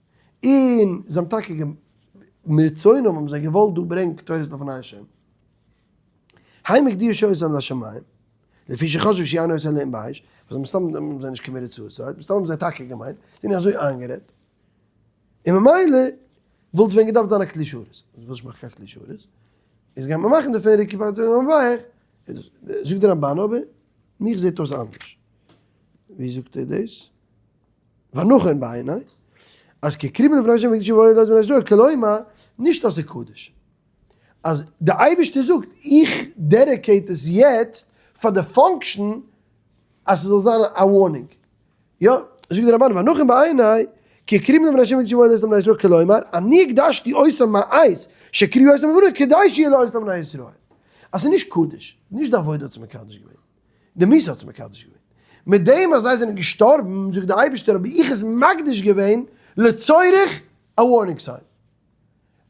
און זיי האבן טאקע מרצונם האבן זיי געוואלט דא ברענגען קטורת לפני השם. הם הקדישו אותם לשמים, לפי שחשבו שאין עושה אלוהים באש, וואס מסתם האבן זיי נישט committed suicide, מסתם האבן זיי טאקע געמיינט, זיי זענען אזוי איינגערעדט. און ממילא וואלט עס ווען געדארפט זיין א כלי שרת. אז ווילסט נישט מאכן קיין כלי שרת, איז גייט מען מאכן דערפון רקיע פאר די מזבח. זאגט דער רמבן אבער, מיך זעט אויס אנדערש. ווי זאגט ער דאס? והנכון בעיני, אז כי הקריבום לפני השם והקדישו והיו לאות לבני ישראל, כלומר, נישט אז ס'איז קדוש. אז די אייבערשטער זאגט, איך dedicate עס יעצט פאר די function אז ס'זאל זיין א warning. יא, זאגט דער רמבן, והנכון בעיני, כי הקריבו לבני השם ותשובה עדות לבני ישראל כלומר, אני הקדשתי אותם מאת שהקריבו אותם לבני כדי שיהיה לאות לבני ישראל. אז ס'איז נישט קדוש, נישט די עבודה האט עס מקדש געווען, די מיתה האט עס מקדש געווען. מיט דעם אז זיי זענען געשטארבן, זאגט די אייבערשטער האב איך עס מקדיש געווען לצורך א warning sign.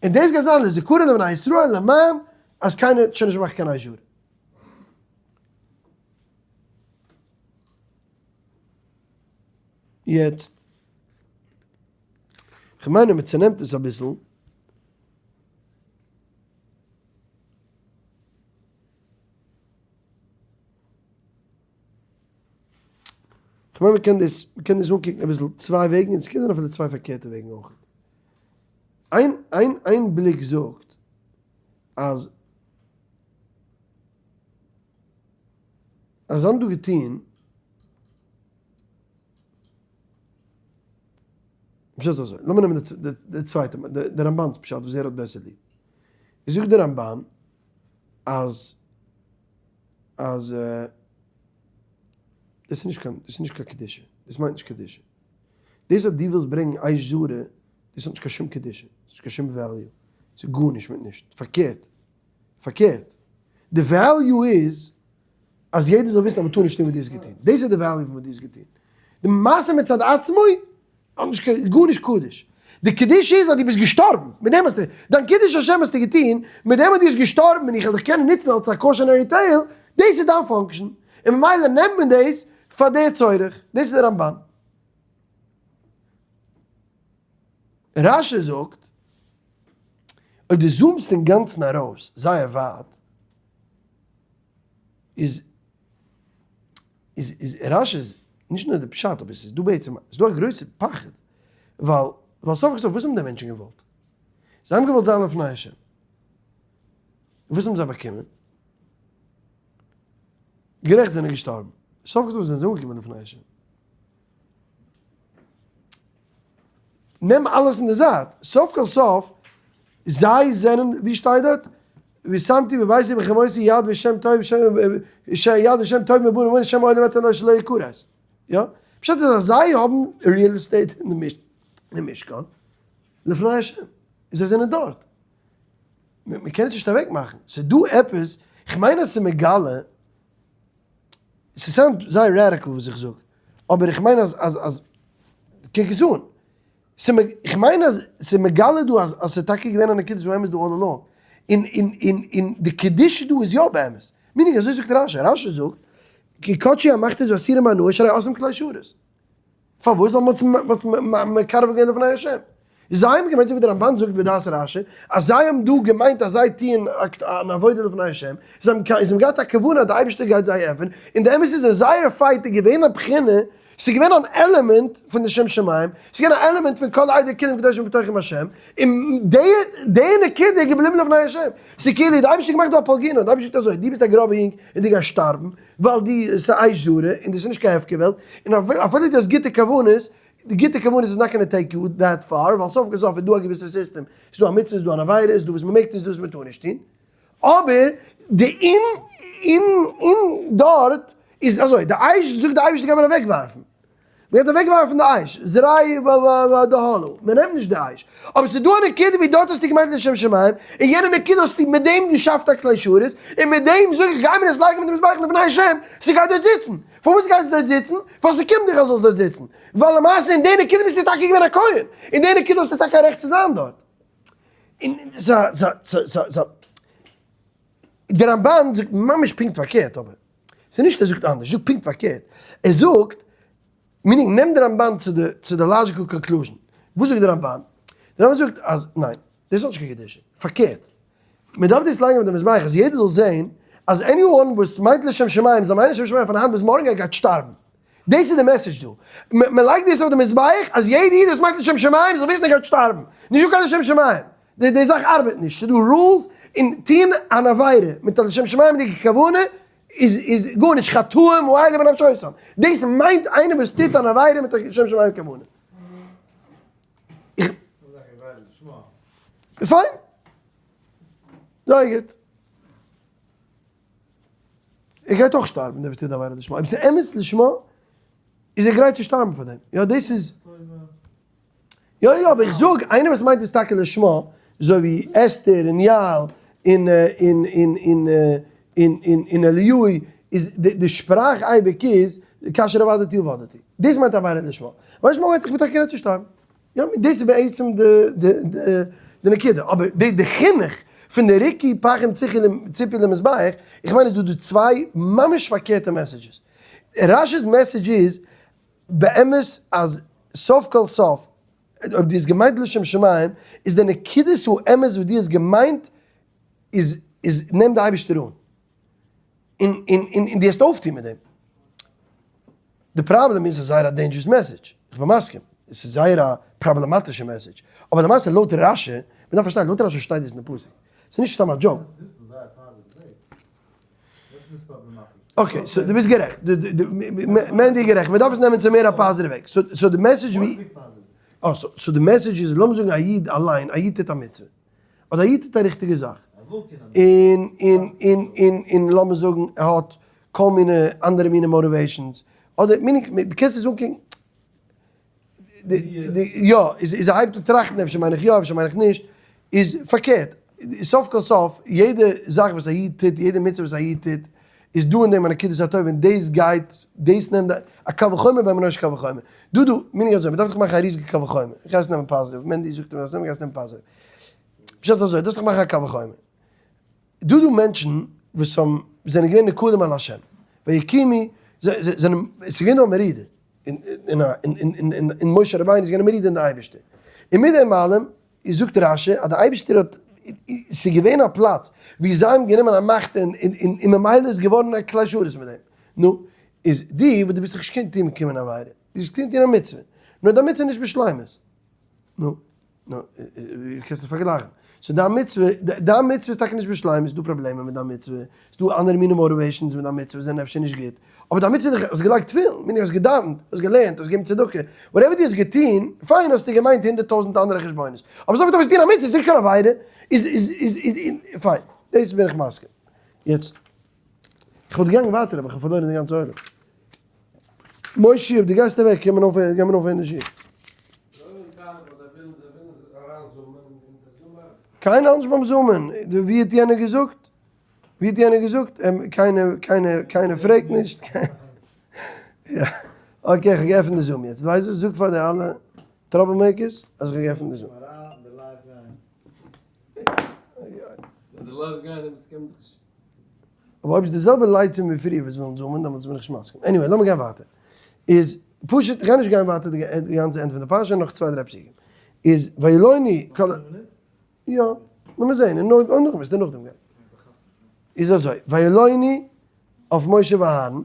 און דאס גייט זיין לזכרון לבני ישראל למען אז קיינער וועט שוין נישט מאכן קיין אש זרה. יעצט, כ'מיין אז מ'צונעמט עס אביסל. כ'מיין מ'קען דאס, מ'קען דאס אנקוקן אביסל צוויי וועגן, און ס'קען זיין אפילו צוויי פארקערטע וועגן אויך. איין, איין, איין בליק זאגט אז אז זיי האבן דא געטון פשט איז אזוי, לאמיר נעמען די צווייטע, די רמבן'ס פשט וואס ער האט בעסער ליב. זאגט די רמבן אז אז דאס איז נישט קיין, דאס איז נישט קיין קדושה, דאס מיינט נישט קדושה. דאס אז דו ווילסט ברענגען אש זרה, דאס האט נישט קיין שום קדושה, ס'איז נישט קיין שום value, ס'איז גארנישט מיט נישט, פארקערט, פארקערט, די value איז אז יעדער זאל וויסן אז מ'טאר נישט טון וואס דו האסט געטון, דאס איז די value פון וואס דו האסט געטון, די מעשה מצד עצמו האט נישט קיין, גארנישט קדוש, די קדושה איז אז דו ביסט געשטארבן, מיט דעם האסטו, דיין קידוש השם האסטו געטון, מיט דעם אז דו ביסט געשטארבן און איך וועל דיך קענען נוצן אלס א cautionary tale, דאס איז דיין function, און ממילא נעמט מען דאס פאר די צורך, דאס איז די רמבן. רשי זאגט, אויב דו zoom סט אינגאנצן ארויס זייער ווייט, איז איז איז רשי איז נישט נאר די פשט, אבער עס איז דא בעצם, עס איז דא א גרויסע פחד, ווייל ווייל סוף כל סוף וואס האבן די מענטשן געוואלט? זיי האבן געוואלט זיין לפני השם, וואס האבן זיי באקומען? גערעכט זענען געשטארבן, סוף כל סוף זענען זיי אנגעקומען לפני השם. נעם אלעס אין די זייט, סוף כל סוף זיי זענען, ווי שטייט דארט? ושמתי בביתי בחומותי יד ושם טוב יד ושם טוב מבנים ומבנים שם עולם אתן לו שלא יכרת. יא? פשט איז אז זיי האבן real estate אין די משכן לפני השם, זיי זענען דארט. מען קען עס נישט אוועק מאכן. ס'איז דא עפעס, כ'מיין אז ס'איז מגלה, ס' sound זייער radical וואס איך זאג, אבער איך מיין אז אז אז קוק עס אן, איך מיין אז ס'איז מגלה דא אז אז ס'איז טאקע געווען א נקודת האמת דא all along, און און און און די קדושה דא איז יא באמת, meaning אזוי זאגט רשי, רשי זאגט כי קדשו המחתות ואסורים בהנאה שהרי עשאום כלי שרת. פארוואס זאל מען מקרב געווען לפני השם? זיי האבן געמיינט אזוי ווי דער רמבן זאגט בדעת רשי, אז זיי האבן דא געמיינט אז זיי טוען אן עבודה לפני השם, זיי האבן געהאט א כוונה אז די אייבערשטער גייט זיי ענטפערן, און די אמת איז אז זייער fight איז געווען א בחינה, ס'איז געווען אן עלעמענט פון די שם שמים, ס'איז געווען א עלעמענט פון כל עדה כולם קדושים בתוכם השם, און די נקודה איז געבליבן לפני השם. ס'איז כאילו די אייבערשטער האט געמאכט דא א פלגינא, די אייבערשטער זאגט אזוי, דו ביסט א גראבע יונג און דו גייסט שטארבן, ווייל די ס'איז אש זרה און דאס איז נישט קיין הפקר וועלט, און אפילו דו האסט גוטע כוונות, די גוטע כוונות איז not gonna take you that far, ווייל סוף כל סוף איז דא א געוויסע סיסטעם, ס'איז דא א מצוה, ס'איז דא אן עבירה, ס'איז דא וואס מ'מעג טון, ס'איז דא וואס מ'טאר נישט טון, אבער די אין אין אין דארט איז אזוי, די אש זאגט די אייבערשטער גייט מען אוועק ווארפן, מען גייט אוועק ווארפן די אש, זרעי ודהלו, מען נעמט נישט די אש, אבער ס'איז דא א נקודה ווי דארט האסטו געמיינט לשם שמים, און יענע נקודה האסטו מיט דעם געשאפט א כלי שרת, און מיט דעם זאג איך גיי מיר עס לייגן מיט די מזבח לפני השם, ס'גייט דארט זיצן, פארוואס גייט עס דארט זיצן? ווייל ס'קומט דיך אז זאלסט דארט זיצן, ווייל למעשה אין די נקודה ביסטו טאקע געווען א כהן, אין די נקודה האסטו טאקע א רעכט צו זיין דארט. און דער רמבן זאגט ממש פונקט פארקערט אבער. ס'איז נישט ער זאגט אנדערש, ער זאגט פונקט פארקערט. ער זאגט, meaning נעם די רמבן צו די צו די logical conclusion. וואס זאגט די רמבן? די רמבן זאגט אז ניין, דאס האט נישט קיין קדושה. פארקערט. מען דארף דאס לייגן אויף די מזבח אז יעדער זאל זען אז anyone וואס מיינט לשם שמים זאל מיינען לשם שמים פון היינט ביז מארגן ער גייט שטארבן. דאס איז די message דא. מען לייגט דאס אויף די מזבח אז יעדע איד וואס מיינט לשם שמים זאל וויסן ער גייט שטארבן. נישטא קיין לשם שמים. די די זאך ארבעט נישט, ס'איז דא rules, און טוהן אן עבירה מיט א לשם שמים'דיגע כוונה איז איז גארנישט, חטאים האלה בנפשותם, דאס מיינט איינער וואס טוט אן עבירה מיט א לשם שמים כוונה. איך. פיין. זייער גוט. ער גייט אויך שטארבן דער וואס טוט עבירה לשמה, אויב ס'איז אמת לשמה איז ער גרייט צו שטארבן פאר דעם, יא דאס איז. יא יא, אבער איך זאג, איינער וואס מיינט עס טאקע לשמה, אזוי ווי אסתר און יעל און און און און און און און אליהו, איז די די שפראך אייביג איז, כאשר אבדתי אבדתי. דאס מיינט עבירה לשמה. עבירה לשמה מיינט איך בין טאקע גרייט צו שטארבן. יא, דאס איז בעצם די די די נקודה. אבער די די חינוך פון די ריקי פחים ציפי למזבח, איך מיין איז דא דא צוויי ממש פארקערטע messages. רש"י'ס message איז באמת אז סוף כל סוף אויב דו האסט געמיינט לשם שמים איז די נקודת האמת וואס דו האסט געמיינט איז איז נעמט די אייבערשטער אן און און און דו האסט אויפטון מיט דעם. די פראבלעם איז ס'איז זייער א dangerous message, איך בין מסכים, עס איז זייער א פראבלעמאטישע message, אבער למעשה לויט רש"י, מען דארף פארשטיין לויט רש"י שטייט דאס אין די פסוק, ס'איז נישט סתם א joke. okay, so דו ביסט גערעכט, מענדי איז גערעכט, מען דארף עס נעמען צו מער א positive וועג, so די message ווי, אה, so די message איז, לאמיר זאגן א איד אליין, א איד טוט א מצוה, אדער א איד טוט א ריכטיגע זאך, און און און און און לאמיר זאגן ער האט כל מיני אנדערע מיני motivations, אדער meaning, דו קענסט עס אנקוקן, יא, איז ער הייבט אן טראכטן אפשר מיין איך יא אפשר מיין איך נישט, איז פארקערט, סוף כל סוף יעדע זאך וואס א איד טוט, יעדע מצוה וואס א איד טוט, איז דא אין דעם א נקודת הטוב און דאס גייט, דאס נעמט א קל וחומר בן מנשה קל וחומר. דא דא, meaning אזוי, מ'דארף דאך מאכן א ריזיגע קל וחומר, איך גיי עס נעמען positive, מענדי זאגט מיר אז איך גיי עס נעמען positive. פשט איז אזוי, דארפסט דאך מאכן א קל וחומר. דא דא מענטשן וואס האבן, זענען געווען נקודים על השם, ויקימי, זיי זענען, עס איז געווען דא א מרידה, אין משה רבינו איז געווען א מרידה אין די אייבערשטער, און מיט דעם אלעם איז זאגט רש"י אז די אייבערשטער האט, עס איז געווען א פלאץ ווי זיי האבן גענומען א מאכט און ממילא איז געווארן א כלי שרת מיט דעם, נו, איז דו וואס דו ביסט דאך נישט קיין טון קומען עבירה, דו ביסט טון טון א מצוה, נאר דיין מצוה איז נישט בשלימות, נו. נו, ווי קענסטו פארגלייכן? so דיין מצוה, דיין מצוה איז טאקע נישט בשלימות, ס'איז דא פראבלעמען מיט דיין מצוה, ס'איז דא אנדערע מיני motivations מיט דיין מצוה וואס זענען אפשר נישט גוט, אבער דיין מצוה איז דאך, האסט געלייגט תפילין, meaning האסט געדאווענט, האסט געלערנט, האסט געגעבן צדקה, whatever דו האסט געטון, פיין האסטו געמיינט הונדערט טויזנט אנדערע חשבונות, אבער סוף כל סוף האסטו געטון א מצוה, ס'איז נישט קיין עבירה, איז איז איז איז פיין, דאס בין איך מסכים. יעצט, איך וואלט געגאנגען ווייטער אבער איך האב פארלוירן די גאנצע עולם. מושי אויב דו גייסט אוועק קען מען אויפהערן קען מען אויפהערן די שיעור. קיינער האלט נישט ביים זומען, ווי האט יענער געזאגט? ווי האט יענער געזאגט? קיינער קיינער קיינער פרעגט נישט. okay איך האב געעפנט די Zoom יעצט, ווייסט וואס זאג פאר די אלע trouble makers אז איך האב געעפנט די Zoom. אבער אויב איז די זעלבע לייצים ווי פריער וואס ווילן זומען דעמאלטס בין איך נישט מסכים. anyway לאמיר גיין ווייטער. איז פשוט איך גיי נישט גיין ווייטער די גאנצע ענד פון די פרשה נאך צוויי דריי פסוקים. איז וילונו כל יא לאמיר זעהן און נאכדעם וועסטו נאכדעם גיין. איז אזוי וילונו אויף משה ואהרן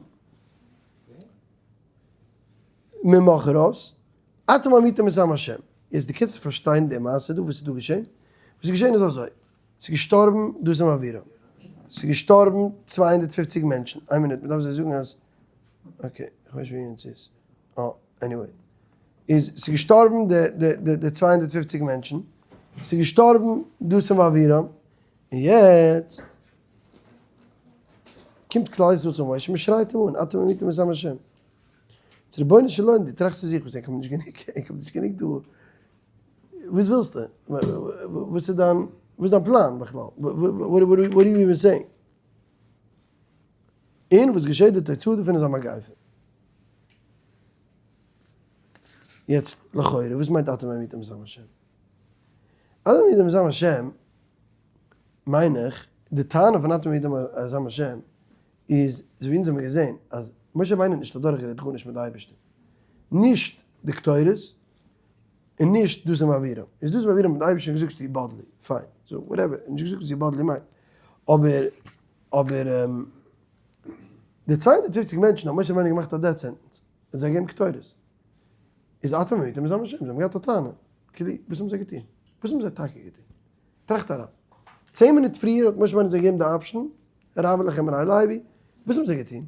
ממחרת אתם המיתם את עם השם. יעצט דו קענסט פארשטיין די מעשה דא וואס איז דא געשען? וואס איז געשען איז אזוי. ס'איז געשטארבן דאס איז מעבירה. ס'איז געשטארבן 250 מענטשן. איין מינוט, מ'דארף זיי זאגן אז okay, איך ווייס נישט ווי יענץ איז. אה, anyway. איז ס'איז געשטארבן די די די די 250 מענטשן. ס'איז געשטארבן דאס איז מעבירה. און יעצט קומט כלל ישראל צו משה, מ'שרייט אים אן, אתם המיתם את עם השם. צו רבונו של עולם, דו טראכסט צו זיך, וואס ענק האבן נישט גענוג, ענק האבן נישט גענוג דא. וואס ווילסטו? וואס איז דיין, וואס איז דיין פלאן בכלל? What are you even saying? און וואס געשעט די תוצאה דערפון איז א מגיפה. יעצט לכאורה וואס מיינט אתם המיתם את עם השם? אתם המיתם את עם השם מיין איך די טענה פון אתם המיתם את עם השם איז אזוי ווי אונז האבן געזען אז משה רבינו האט נישט אדורכגערעדט גארנישט מיט די אייבערשטער נישט די קטורת און נישט דאס איז מעבירם, איז דאס מעבירם האט די אייבערשטער געזאגט צו בדלי, פיין, so whatever, נישט געזאגט וואס בדלי מיינט, אבער אבער די 250 מענטשן האט משה רבינו געמאכט א death sentence, און זיי געבן קטורת, איז אתם המיתם את עם השם, זיי האבן געהאט א טענה, כאילו, וואס האבן זיי געטון? וואס האבן זיי טאקע געטון? טראכט אריין, צען מינוט פריער האט משה רבינו זיי געגעבן די option, רב לכם ר' לוי, וואס האבן זיי געטון?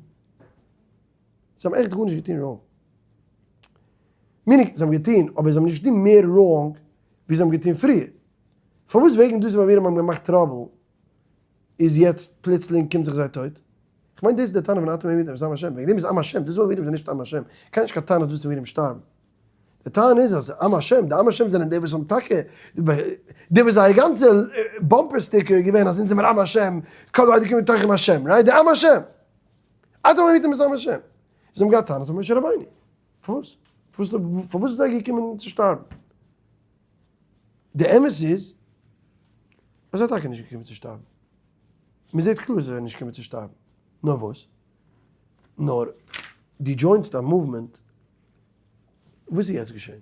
זיי האבן עכט גארנישט געטון wrong. meaning, זיי האבן געטון, אבער זיי האבן נישט געטון מער wrong ווי זיי האבן געטון פריער. פארוואס וועגן דאס ווען מיר האבן געמאכט trouble איז יעצט פלוצלינג קומט זיך זיי טויט? כ'מיין דאס איז די טענה פון אתם המיתם את עם השם, וועגן דעם איז עם השם, דאס ווען מיר זענען נישט עם השם, קיינער נישט קיין טענה דאס ווען מיר שטארבן. די טענה איז אז עם השם, די עם השם זענען די וואס האבן טאקע, די וואס זייער גאנצע bumper sticker איז געווען אז אונז זעמיר עם השם, כל העדה כולם בתוכם השם, right? די עם השם! אתם הראיתם את עם השם. זיי האבן געהאט טענות אויף משה רבינו. פארוואס? פארוואס איז זיי געקומען צו שטארבן? די אמת איז אז זיי טאקע נישט געקומען צו שטארבן. מען זעט קלאר אז זיי זענען נישט געקומען צו שטארבן. נאר וואס? נאר דו join סט א movement, וואס איז יעצט געשען?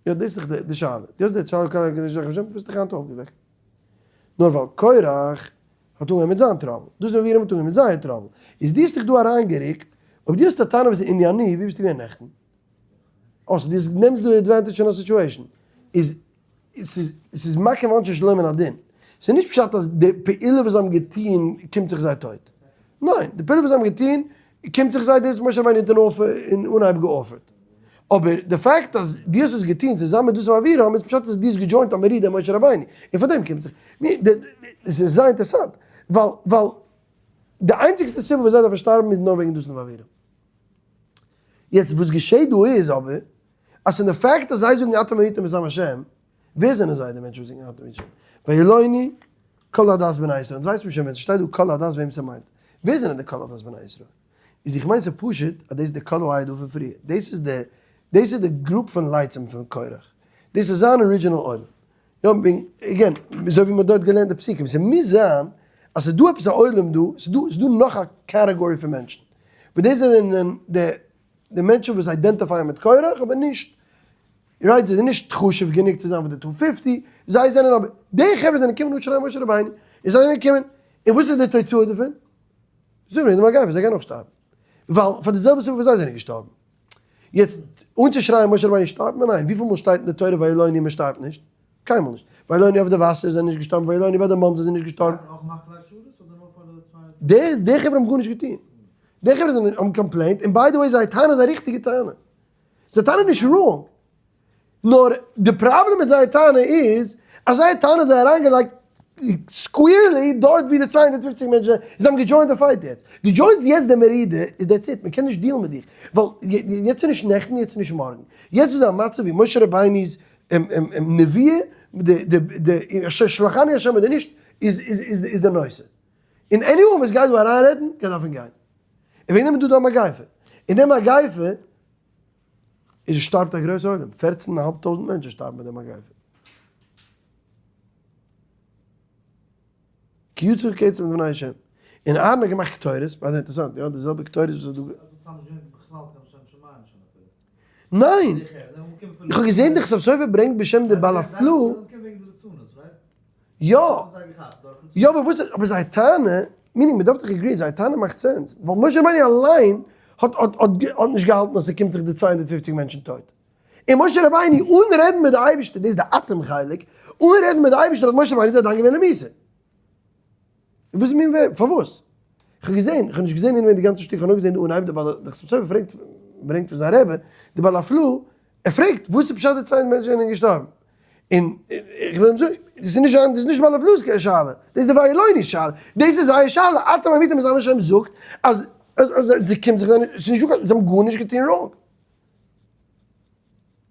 יא דאס איז דאך די שאלה. דו האסט די שאלה קיין קדוש ברוך הוא, וואס האסט דיך היינט אויפגעוועקט? נאר ווייל קורח האט אנגעהויבן מיט זיין trouble. דאס זענען מיר האבן אנגעהויבן מיט זייער trouble. איז דו האסט דיך דא אריינגערוקט, אויב דו האסט א טענה וואס איז ענייני, ווי ביסטו געווען נעכטן? אה, so דו נעמסט דא advantage פון א situation. איז ס'איז מכים עונשו שלא מן הדין. ס'איז נישט פשט אז די פעולה וואס זיי האבן געטון קומט זיך זיי טויט. ניין, די פעולה וואס זיי האבן געטון קומט זיך זיי דאס וואס משה רבינו האט אין אנהייב גע offer ט. אבער די פאקט אז דו האסט עס געטון צוזאמען מיט דתן ואבירם איז פשט אז דו האסט גע join ט א מרידה אין משה רבינו. און פאר דעם קומט זיך. עס איז זייער אינטערסאנט. ווייל ווייל די איינציגסטע סיבה וואס זיי דארפן שטארבן איז נאר וועגן דתן ואבירם. יעצט וואס געשעט דא איז אבער אז פון די פאקט אז זיי זאגן אתם הייתם את עם השם, ווער זענען זיי די מענטשן וואס זאגן אתם הייתם? וילונו כל עדת בני ישראל, אונז ווייסן מיר שוין ווען ס'שטייט דא כל עדת וועם ס'מיינט, ווער זענען די כל עדת בני ישראל? איז איך מיין ס'פשוט אז דאס איז די כל העדה פון פריער, דאס איז די דאס איז די group פון לייצים פון קורח, דאס איז זיין original עולם, יא again, אזוי ווי מ'האט דארט געלערנט די פסוקים, ס'מוז זיין אז ס'איז דא עפעס א עולם דא, ס'איז דא ס'איז דא נאך א category פון מענטשן, וואס דאס זענען די די מענטשן וואס identify ען מיט קורח אבער נישט, right, זיי זענען נישט חשוב גענוג צו זיין פון די two fifty, זיי זענען אבער, די חברה זענען געקומען אנשרייען משה רבינו, און זיי זענען געקומען, און וואס איז די תוצאה דערפון? זיי זענען מגיפה, זיי גייען אויך שטארבן, ווייל פאר די זעלבע סיבה וואס זיי זענען געשטארבן. יעצט, אנצושרייען משה רבינו שטארבט מען? ניין, וויפיל מאל שטייט אין די תורה וילונו מען שטארבט נישט? קיינמאל נישט. וילונו אויף די וואסער זענען נישט געשטארבן, וילונו ביי די מן זענען נישט געשטארבן. די די חברה האבן גארנישט געטון. די חברה זענען האבן complained, און by the way זייער טענה איז א ריכטיגע טענה. זיי טענה'ן נישט wrong. נאר די פראבלעם מיט זייער טענה איז, אז זייער טענה האט זיי אריינגעלייגט squarely דארט ווי די 250 מענטשן זענען, זיי האבן גע join ט די fight יעצט. דו join סט יעצט די מרידה, איז that's it, מען קען נישט deal ן מיט דיך. ווייל יעצט איז נישט נעכטן, יעצט איז נישט מארגן. יעצט איז א מצב ווי משה רבינו'ס נביאה, די שלחני השם אדער נישט, איז די נושא. און anyone וואס גייט דא אריינרעדן, גייט דארפן גיין. און וועגן דעם איז דא דא א מגיפה. און די מגיפה איז עס שטארבט א גרויסע עולם, פערצן און א האלב טויזנט מענטשן שטארבן ביי די מגיפה. כי יצא קצף מלפני השם. און אהרן האט געמאכט קטורת, by the way אינטערעסאנט, יא, די זעלבע קטורת וואס איז דא. ניין! איך האב געזען די חתם סופר ברענגט בשם די בעל הפלאה. יא! יא אבער וואס אבער זייער טענה, meaning מ'דארף דאך agree ען, זייער טענה מאכט sense, ווייל משה רבינו אליין האט האט האט נישט געהאלטן אז ס'קומט זיך די 250 מענטשן טויט. און משה רבינו אן רעדן מיט די אייבערשטער, דאס איז די אתם חלק, אן רעדן מיט די אייבערשטער האט משה רבינו זיי דן געווען למיתה. וואס מין ווער? פארוואס? איך האב געזען, איך האב נישט געזען אינווען די גאנצע שטיק, איך האב נאר געזען די אנהייב, די בעל די חתם סופר פרעגט, ברענגט פון זיין רבי, די בעל הפלאה, ער פרעגט, וואס איז פשט די צוויי מענטשן זענען געשטארבן? און איך וויל אים זאגן, דאס איז נישט דאס איז נישט בעל הפלאה'ס שאלה, דאס איז די וילונו שאלה, דאס איז זייער שאלה, אתם הראיתם את עם השם זאגט אז אז זיי קומט זיך זיי נישט, ס'איז נישט דא קיין, זיי האבן גארנישט געטון wrong.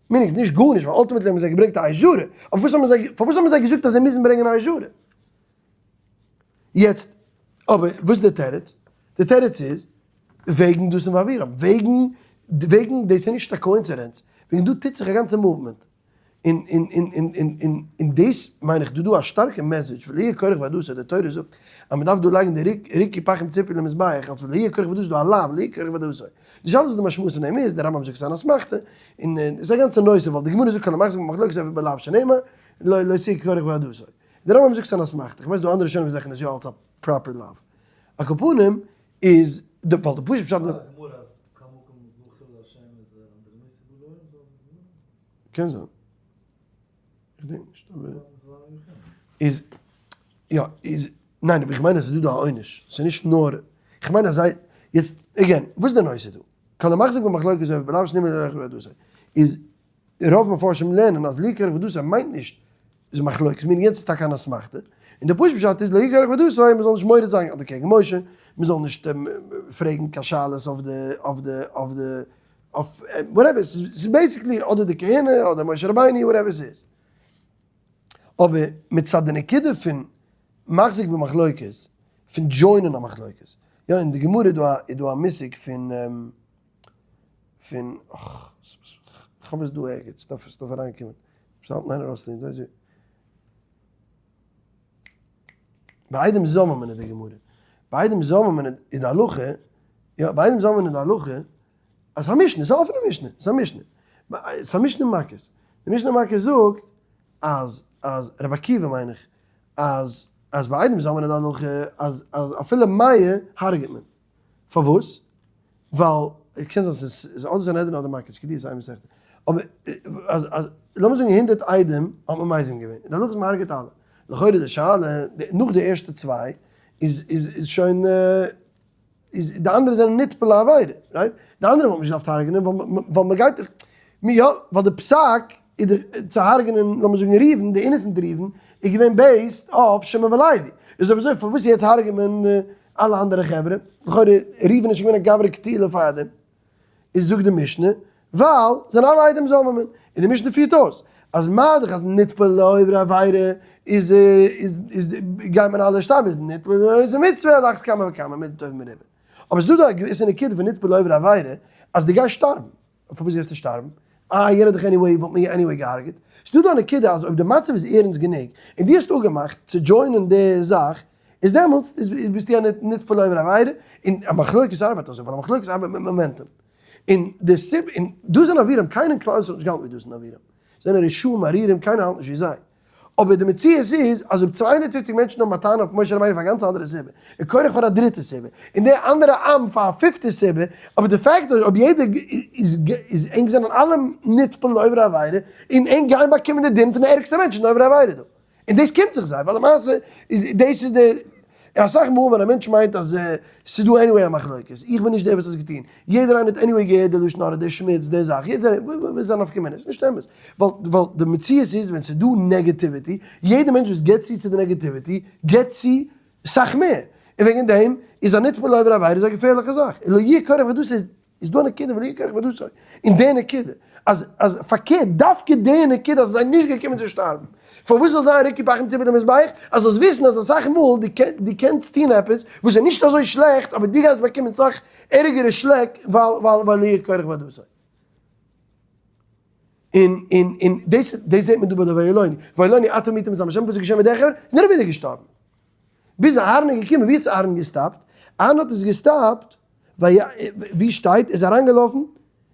מיין איך נישט גארנישט, ווייל ultimately האבן זיי געברענגט א עזרה, אבער פארוואס האבן זיי, פארוואס האבן זיי געזאגט אז זיי מוזן ברענגען א עזרה? יעצט, אבער וואס איז די תירוץ? די תירוץ איז, וועגן דתן ואבירם, וועגן, וועגן דאס איז נישט א coincidence, וועגן דא טוט זיך א גאנצע movement, און, און, און, און, און, און, און דאס מיין איך דא דא א שטארקע message, ולא יהיה קרח ועדתו, די תורה זאגט אז מען דארף דא לייגן די ריק, ריקי פחים ציפוי למזבח, אויף ולא יהיה קרח ועדתו איז דא א לאו, ולא יהיה קרח ועדתו. די שאלה איז וואס די משמעות פון דעם איז, דער רמב ם זאגט ס'איז אן אסמכתא, און ס'איז א גאנצע נושא, ווייל די גמרא זאגט כל המחזיק במחלוקת עובר בלאו שנאמר, לא לא תהיה קרח ועדתו. דער רמב ם זאגט ס'איז אן אסמכתא, איך ווייס דא אנדערע ראשונים וואס רעכענען עס יא אלס א proper לאו. על כל פנים איז די ווייל די פשוט פשט. קען זיין. איך דענק נישט אבער איז יא איז ניין אבער איך מיין אז ס'איז דא דא א עונש ס'איז נישט נאר איך מיין אז זיי יעצט again וואס איז די נושא דא? כל המחזיק במחלוקת עובר בלאו שנאמר לא יקרב ועדתו איז רוב מפרשים לערנען אז לא יקרב ועדתו מיינט נישט איז מחלוקת מיינט יעצט איז טאקע אן אסמכתא און די פשוט פשט איז לא יקרב ועדתו מען זאל נישט מורד זיין אדער קעגן משה מען זאל נישט פרעגן קיין שאלות אויף די אויף די אויף די. אויף whatever, ס'איז basically אדער די כהונה אדער משה רבינו whatever ס'איז. אבער מצד די נקודה פון מחזיק במחלוקת, פון join ען א מחלוקת, יא אין די גמרא איז דא א איז דא א מושג פון פון כ'האב עס דא ערגעץ, ס'דארף ס'דארף אריינקומען, ס'האלט אין איין ארויסליען, ווייס ווי. ביי עדים זוממין איז די גמרא, ביי עדים זוממין איז די הלכה, יא ביי עדים זוממין איז די הלכה, אז ס'איז א משנה, ס'איז א אפענע משנה, ס'איז א משנה, ס'איז א משנה מכות, די משנה מכות זאגט אז אז רבי עקיבא מיין איך, אז אז ביי עדים זוממין איז די הלכה אז אז אפילו מאה הרג'ט מען, פארוואס? ווייל קען זיין ס'איז אדער סנהדרין אדער מכות, כדי ס'איז איין מסכתא, אבער אז אז לאמיר זאגן הונדערט עדים האט מען מזים געווען, און דערנאך איז מען הרג'עט אלע, לכאורה די שאלה, נאך די ערשטע צוויי איז איז איז שוין איז די אנדערע זענען נטפל לעבירה, right? די אנדערע וואלט מען נישט געדארפט הרג'נען ווייל מען גייט דאך, יא, ווייל די פסק איז די צו הרג'נען לאמיר זאגן ראובן, די innocent ראובן, איז געווען based אויף שמעון ולוי, איז אויב אזוי פארוואס יעצט הרג'עט מען אלע אנדערע חברה, לכאורה ראובן איז שוין געווען א גברא קטילא פארדעם, איז זאגט די משנה, ווייל זענען אלע עדים זוממין, און די משנה פירט אויס, אז מה דאך אז נטפל לעוברי עבירה איז איז איז גייט מען אלע שטארבן, איז נטפל לעושי מצוה על אחת כמה וכמה מידה טובה מרובה. אבער ס'איז דא דא א געוויסע נקודה פון נטפל לעוברי עבירה, אז דו גייסט שטארבן. פארוואס גייסטו שטארבן? אה, יענער האט דיך anyway, וואלט מען anyway געהארגעט. ס'דא דא א נקודה אז אויב די מצב איז ערנסט גענוג, און דו האסט אפגעמאכט צו join ען די זאך, איז דעמאלטס איז ביסטו א נטפל לעובר עבירה, און א מחלוקת ארבעט אזוי, ווייל א מחלוקת ארבעט מיט momentum. און די סיבה, און דתן אבירם, קיינער אין כלל ישראל האט נישט געהאלטן ווי דתן אבירם. זענען רשעים ארורים, קיינער האלט נישט ווי זיי. אבער די מציאות איז אז אויב 250 מענטשן האבן א טענה אויף משה רבינו פאר א גאנץ אנדערע סיבה, און קרח פאר א דריטע סיבה, און די אנדערע עם פאר א פיפטע סיבה, אבער די fact אז אויב יעדער איז איז ענק זענען אלע נטפל לעוברי עבירה, און ענק גייען באקומען די דין פון די ערגסטע מענטשן עוברי עבירה דא. און דאס קומט זיך זיי, ווייל למעשה דאס איז די, אסאך מאל ווען א מענטש מיינט אז ס'איז דא anyway א מחלוקת, איך בין נישט דער וואס האט עס געטון, יעדער איינער האט anyway געהערט די לשון הרע, די שמוץ, די זאך, יעדער איינער, וואס איז זיין נפקא מינה? ס'איז נישט אמת, ווייל ווייל די מציאות איז ווען ס'איז דא negativity, יעדער מענטש וואס גיבט צו צו די negativity, גיבט צו סאך מער, און וועגן דעם איז א נטפל לעובר עבירה איז א געפערליכע זאך, און לא יהיה קרח ועדתו איז איז דא א נקודה ולא יהיה קרח ועדתו, און די נקודה, אז אז פארקערט דווקא די נקודה אז זיי זענען נישט געקומען צו שטארבן, פארוואס זאל זיין ריכוך פחים ציבור למזבח, אז זאלסט וויסן אז אסאך מאל דו קענסט טון עפעס וואס איז נישט אזוי שלעכט אבער דו גייסט באקומען סאך ערגערע שלעק ווייל ווייל ווייל לא יהיה קרח ועדתו. און און און דאס דאס זעט מען דא ביי די וילוני, וילוני אתם הייתם את עם השם, וואס איז געשען מיט די חברה? זיי זענען ווידער געשטארבן. ביז אהרן איז געקומען, ווי האט עס אהרן געסטאפט? אהרן האט עס געסטאפט ווי שטייט איז אריינגעלאפן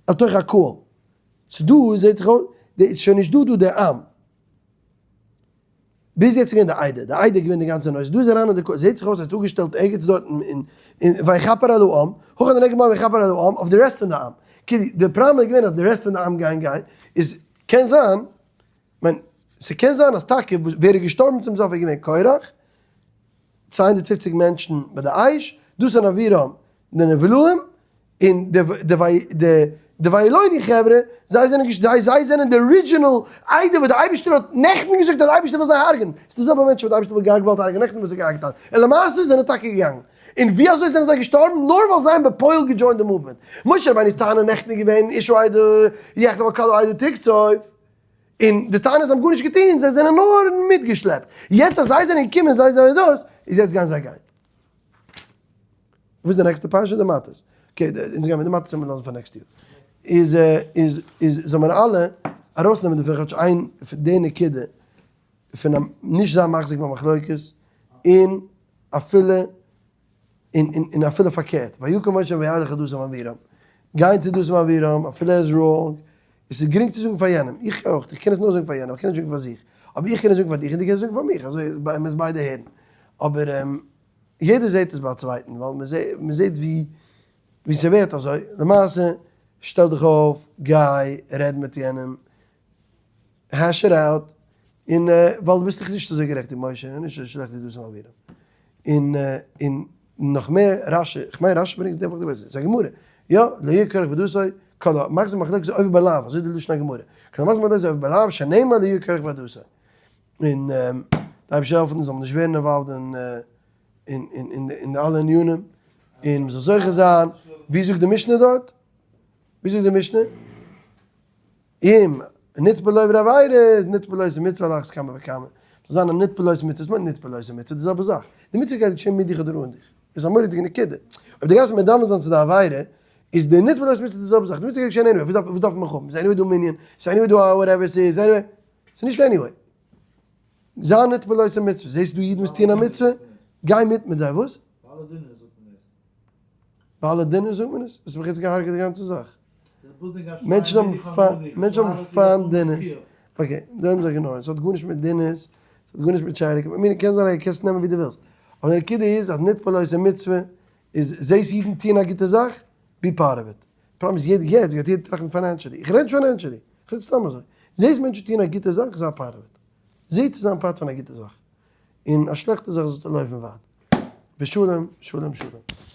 אל תוך הקהל, ס'דא זעט זיך אויס איז שוין נישט דא דא דער עם, ביז יעצט איז געווען די עדה, די עדה איז געווען די גאנצע נושא, דא איז אריין אין די קהל, זעט זיך אויס ער האט אפגעשטעלט ערגעץ דארט אין אין ויכפר על העם, הכא דנגד מה ויכפר על העם, אויף די רעסט פון די עם, כאילו די פראבלעם איז געווען אז די רעסט פון די עם גייען גיין, איז קען זיין, כ'מיין ס'קען זיין אז טאקע ווער איז געשטארבן צום סוף איז געווען קרח, 250 מענטשן ביי די אש, דתן אבירם די נבלעים, און די וילוני חברה, זיי זענען זיי זיי זענען די original עדה וואס די אייבערשטער האט נעכטן געזאגט אז די אייבערשטער וויל זיי הרג'ענען, ס'איז די זעלבע מענטשן וואס די אייבערשטער וואלט געוואלט הרג'ענען נעכטן וואס זיי געהארגעט היינט, און למעשה זענען טאקע געגאנגען. און ווי אזוי זענען זיי געשטארבן? נאר ווייל זיי האבן בפועל גע join ט די movement. משה רבינו'ס טענה נעכטן איז געווען איש העדה יחדל וכל העדה תקצוף. און די טענה זיי האבן גארנישט געטון, זיי זענען נאר מיטגעשלעפט. יעצט אז זיי זענען געקומען זיי זענען דאס, איז יעצט גייען זיי גיין. וואס איז די נעקסטע פרשה? די מטות. okay, אונז גייען מיט די מטות וועלן מיר לאזן פאר next יאר. איז איז איז זאל מען אלע ארויסנעמען דערפון כאטש איין די נקודה פון נישט זיין מחזיק במחלוקת און אפילו און און און אפילו פארקערט, ויקם משה וילך אל דתן ואבירם, גיין צו דתן ואבירם אפילו ער איז wrong, עס איז גרינג צו זאגן פאר יענעם, איך אויך, איך קען עס נאר זאגן פאר יענעם, איך קען נישט זאגן פאר זיך, אבער איך קען עס זאגן פאר דיך און דו קענסט זאגן פאר מיך, אזוי מ'איז ביידע הערן, אבער יעדער זעט עס ביי א צווייטן, ווייל מען זעט ווי ווי ס'ווערט אזוי, למעשה שטעל דיך אויף, גיי, רעד מיט יענעם, hash it out, און ווייל דו ביסט דאך נישט אזוי גערעכט ווי משה, און נישט אזוי שלעכט ווי דתן ואבירם. און און נאך מער רשי, כ'מיין רשי ברענגט די וואך די ווערסיע, ס'איז א גמרא, יא, לא יהיה קרח ועדתו, כל המחזיק מחלוקת עובר בלאו, אזוי איז די לשון הגמרא, כל המחזיק מחלוקת עובר בלאו, שנאמר לא יהיה קרח ועדתו. און די אייבערשטער העלפן זאל מען נישט ווערן involved אין אין אין אין די אלע ענינים, און מ'זאל זוכה זיין, ווי זאגט די משנה דארט? ווי זאגט די משנה? אם נתפל לו עבירה איז נתפל לו איז מצוה על אחת כמה וכמה. זאל זיין א נתפל לו איז מצוה, וואס מיינט נתפל לו איז מצוה? די זעלבע זאך. די מצוה גייט געשען מיט דיך אדער אן דיך. איז א מורא'דיגע נקודה. אויב דו גייסט מדמה זיין צו די עבירה, איז די נתפל לו איז מצוה די זעלבע זאך. די מצוה גייט געשען anyway, וואס דארף מען מיך האבן? ס'איז anyway דא מנין, ס'איז anyway דא א whatever ס'איז, anyway. ס'איז נישט anyway. זיין נתפל לו איז מצוה. זעסט דא אידן וואס טוען א מצוה? גיי מיט מיט זיי. וואס? ביי אלע דינערס זאגט מען עס? האסט מיך יעצט געהארגעט די גאנצע זאך. מענטשן האבן פיינט, מענטשן האבן פיינט דינערס. okay, דא האבן זיי גענוי, עס האט גארנישט מיט דינערס, עס האט גארנישט מיט charity, I mean קען זיין אז קענסט נעמען ווי דו ווילסט. אבער די נקודה איז אז נטפל עושה מצוה איז זעסט אידן טוען א גוטע זאך, be part of it. פראבלעם איז יעדער יעצט גייט יעדער טראכטן financially. איך רעד נישט financially, איך רעד סתם אזוי. זעסט מענטשן טוען א גוטע זאך, זיי part of it. זע צו זיין part פון א גוטע זאך. און א שלעכטע זאך זאלסטו לויפן ווייט. ושלום שלום שלום.